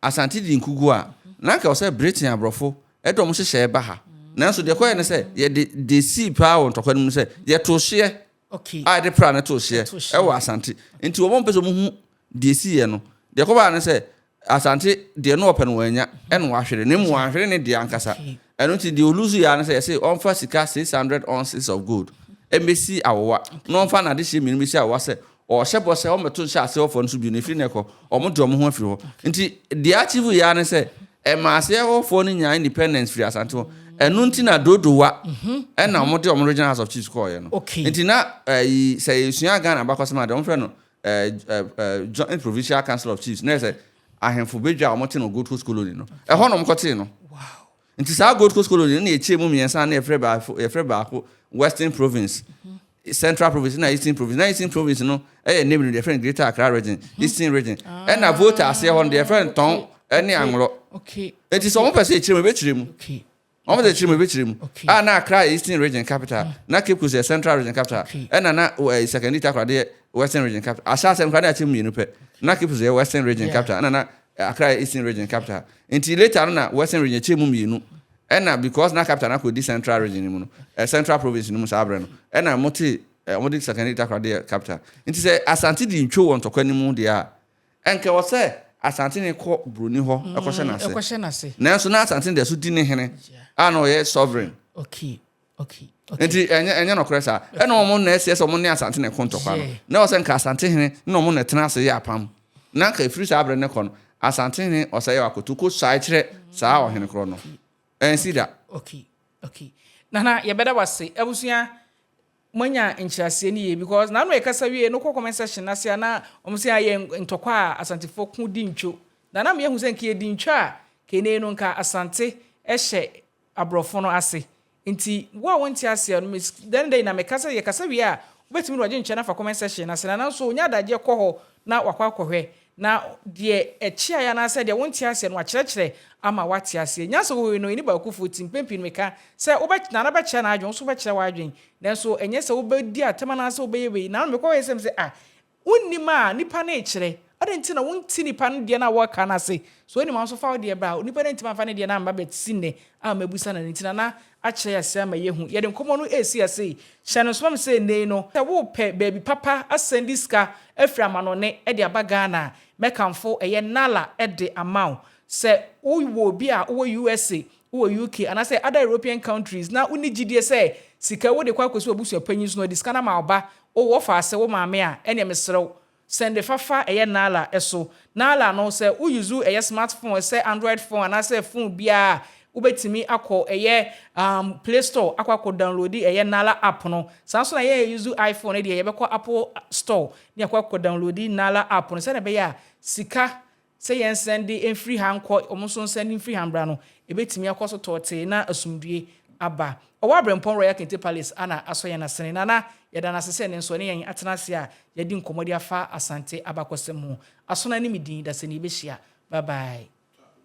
Asante di nkugu a, na nka wɔ sɛ Britain aborɔfo ɛde wɔn hyehyɛ ba ha. Nanso deɛ kɔyɛ ne sɛ yɛde de sii paa wɔ ntɔkwa no mu sɛ yɛto hyeɛ a yɛde pra no to hyeɛ ɛwɔ Asante. Nti wɔn mpɛ sɛ wɔn hu deɛ siiɛ no. Deɛ kɔbaa ne sɛ Asante deɛ no ɔpɛ no wɔanya, ɛna wahwere ne mu, wahwere ne deɛ ankasa. Ɛno nti deɛ olusu yɛ ano sɛ yɛsɛ ɔmfa sika 600 ounces of gold ɛmbɛsi awowa, na ɔmfa n'adehyeɛ mmienu bɛsi awowa sɛ ɔhyɛ bɔ sɛ ɔmmɛto nhyɛ aseɛfoɔ no so bio, na ɛfiri no ɛkɔ ɔmo de ɔmo ho afiri hɔ. Nti deɛ achieve yɛ ano sɛ ɛma aseɛfoɔ no nyaa independence firi Asante hɔ. Ɛno nti na Dodowa ɛna ɔmo de ɔmo Regional House of Chiefs kɔɔyɛ no. Nti na ɛyi sɛ yɛsua Ghana abakɔsɛm a, deɛ ɔmo frɛ no Joint Provincial Council of Chiefs na yɛ sɛ ahemfo bedwa a wɔte no Gold Coast Colony no, ɛhɔ na wɔkɔtee no. Nti saa Gold Coast Colony no na yɛkyɛ mu mmiɛnsa, na yɛfrɛ baako Western Province, Central Province na Eastern Province. Na Eastern Province no ɛyɛ name no deɛ yɛfrɛ no Greater Accra Region, Eastern Region. Ɛna Volta aseɛ hɔ no deɛ yɛfrɛ no Tɔn ɛne Anglɔ. Nti sɛ wɔn pɛ sɛ yɛkyerɛ mu, yɛbɛkyerɛ mu. Wɔn pɛ sɛ yɛkyerɛ mu, yɛbɛkyerɛ mu. A na Accra yɛ Eastern Region capital, na Cape Coast yɛ Central Region capital, ɛna na Sekondi Takoradi yɛ Western Region capital. Ahyɛ asɛm koraa na yɛakyɛ mu mmienu pɛ. Na Cape Coast yɛ Western Region capital, ɛna na Accra yɛ Eastern Region capital. Nti later no na Western Region yɛkyɛ mu mmienu. Ɛna because na capital na akɔdi Central Region no mu no, Central Province no mu saa berɛ no, ɛna wɔte wɔde Sekondi Takoradi yɛ capital. Nti sɛ Asante di ntwo wɔ ntɔkwa no mu deɛ a, ɛnka wɔ sɛ Asante ne kɔ buroni hɔ ɛkɔhyɛ n'ase. Ɛkɔhyɛ n'ase. Nanso na Asante deɛ so di ne hene a na ɔyɛ sovereign. Nti ɛnyɛ nɔkorɛ saa. Ɛna wɔn na ɛsɛ sɛ wɔn ne Asante na ɛko ntɔkwa no. Na wɔ sɛ nka Asante hene na wɔn na ɛtena ase yɛ apam. Na nka efiri saa abere ne kɔ no, Asante hene ɔsɛ yɛ akoto ko sae kyerɛ saa ɔhene korɔ no. Ɛnsi da. Okay. Nana, yɛbɛda wase. Abusua, moanya nkyerɛaseɛ no yie because na ano yɛkasa wie no kɔ comment section n'ase a, na wɔn sɛ ayɛ ntɔkwa a Asantefoɔ ko di ntwo. Na na mehu sɛ nka yɛdi ntwo a kene no nka Asante hyɛ aborɔfo no ase. Nti wo a wonte aseɛ no, dɛn dɛn na meka sɛ yɛkasa wie a, wobɛtumi de wagye nkyɛn afa comment section n'ase, na nanso onya adagyeɛ kɔ hɔ na wakɔ akɔhwɛ na deɛ ɛkyeaeɛ anaasɛ deɛ wonte aseɛ no wakyerɛkyerɛ ama wate aseɛ. Nyansa wɔ yi no ɛni baakofoɔ ti. Mpɛn pii no meka sɛ wobɛ nana bɛkyerɛ n'adwene, wo nso wobɛkyerɛ w'adwene, nanso ɛnyɛ sɛ wobɛdi atɛm anaasɛ wobɛyɛ wei. Na mekɔ hɔ sɛ sɛ ah, wonnim a nipa no rekyerɛ adɛn nti na wonte nipa no deɛ no a wɔreka no ase so. Wonim a nso fa wo deɛ bra. Nipa no ntimi amfa ne deɛ no amba bɛsi nnɛ a mabusa no no nti nana akyerɛ ase ama yɛhu. Yɛde nkɔmmɔ no ɛresi ase yi, hyɛ no nsoma me sɛ nnɛ yi no, sɛ wopɛ baabi papa asɛnde sika afiri amanɔne de aba Ghana a, mɛkamfo ɛyɛ Nala de ama wo. Sɛ wowɔ obi a wowɔ USA, wowɔ UK anaasɛ other European countries na wonni gyidie sɛ sika wode kɔ akɔsi w'abusua panyin so na ɔde sika no ama wo ba, wowɔ fa ase wo maame a, ɛneɛ mesrɛ wo, sɛnde fafa ɛyɛ Nala so. Nala no, sɛ wo use ɛyɛ smartphone, sɛ Android phone anaasɛ phone biara, wobɛtumi akɔ ɛyɛ Play Store akɔ download ɛyɛ Nala app no. Saa nso na yɛn use iPhone no deɛ, yɛbɛkɔ Apple Store ne akɔ download Nala app no sɛdeɛ ɛbɛyɛ a sika sɛ yɛn sɛnde mfiri ha nkɔ, ɔmo nso nsɛnde mfiri ha mbra no, ebɛtumi akɔ so tɔɔtee na asomdue aba. Ɔwɔ Abrɛmpɔn Royal Kente Palace ana asɔ yɛn asene. Nana, yɛda no ase sɛ ne nso ɔne yɛn atena ase a yɛdi nkɔmmɔ de afa Asante abakɔsɛm ho. Asona ne me din, dasani yɛbɛhyia. Bye bye.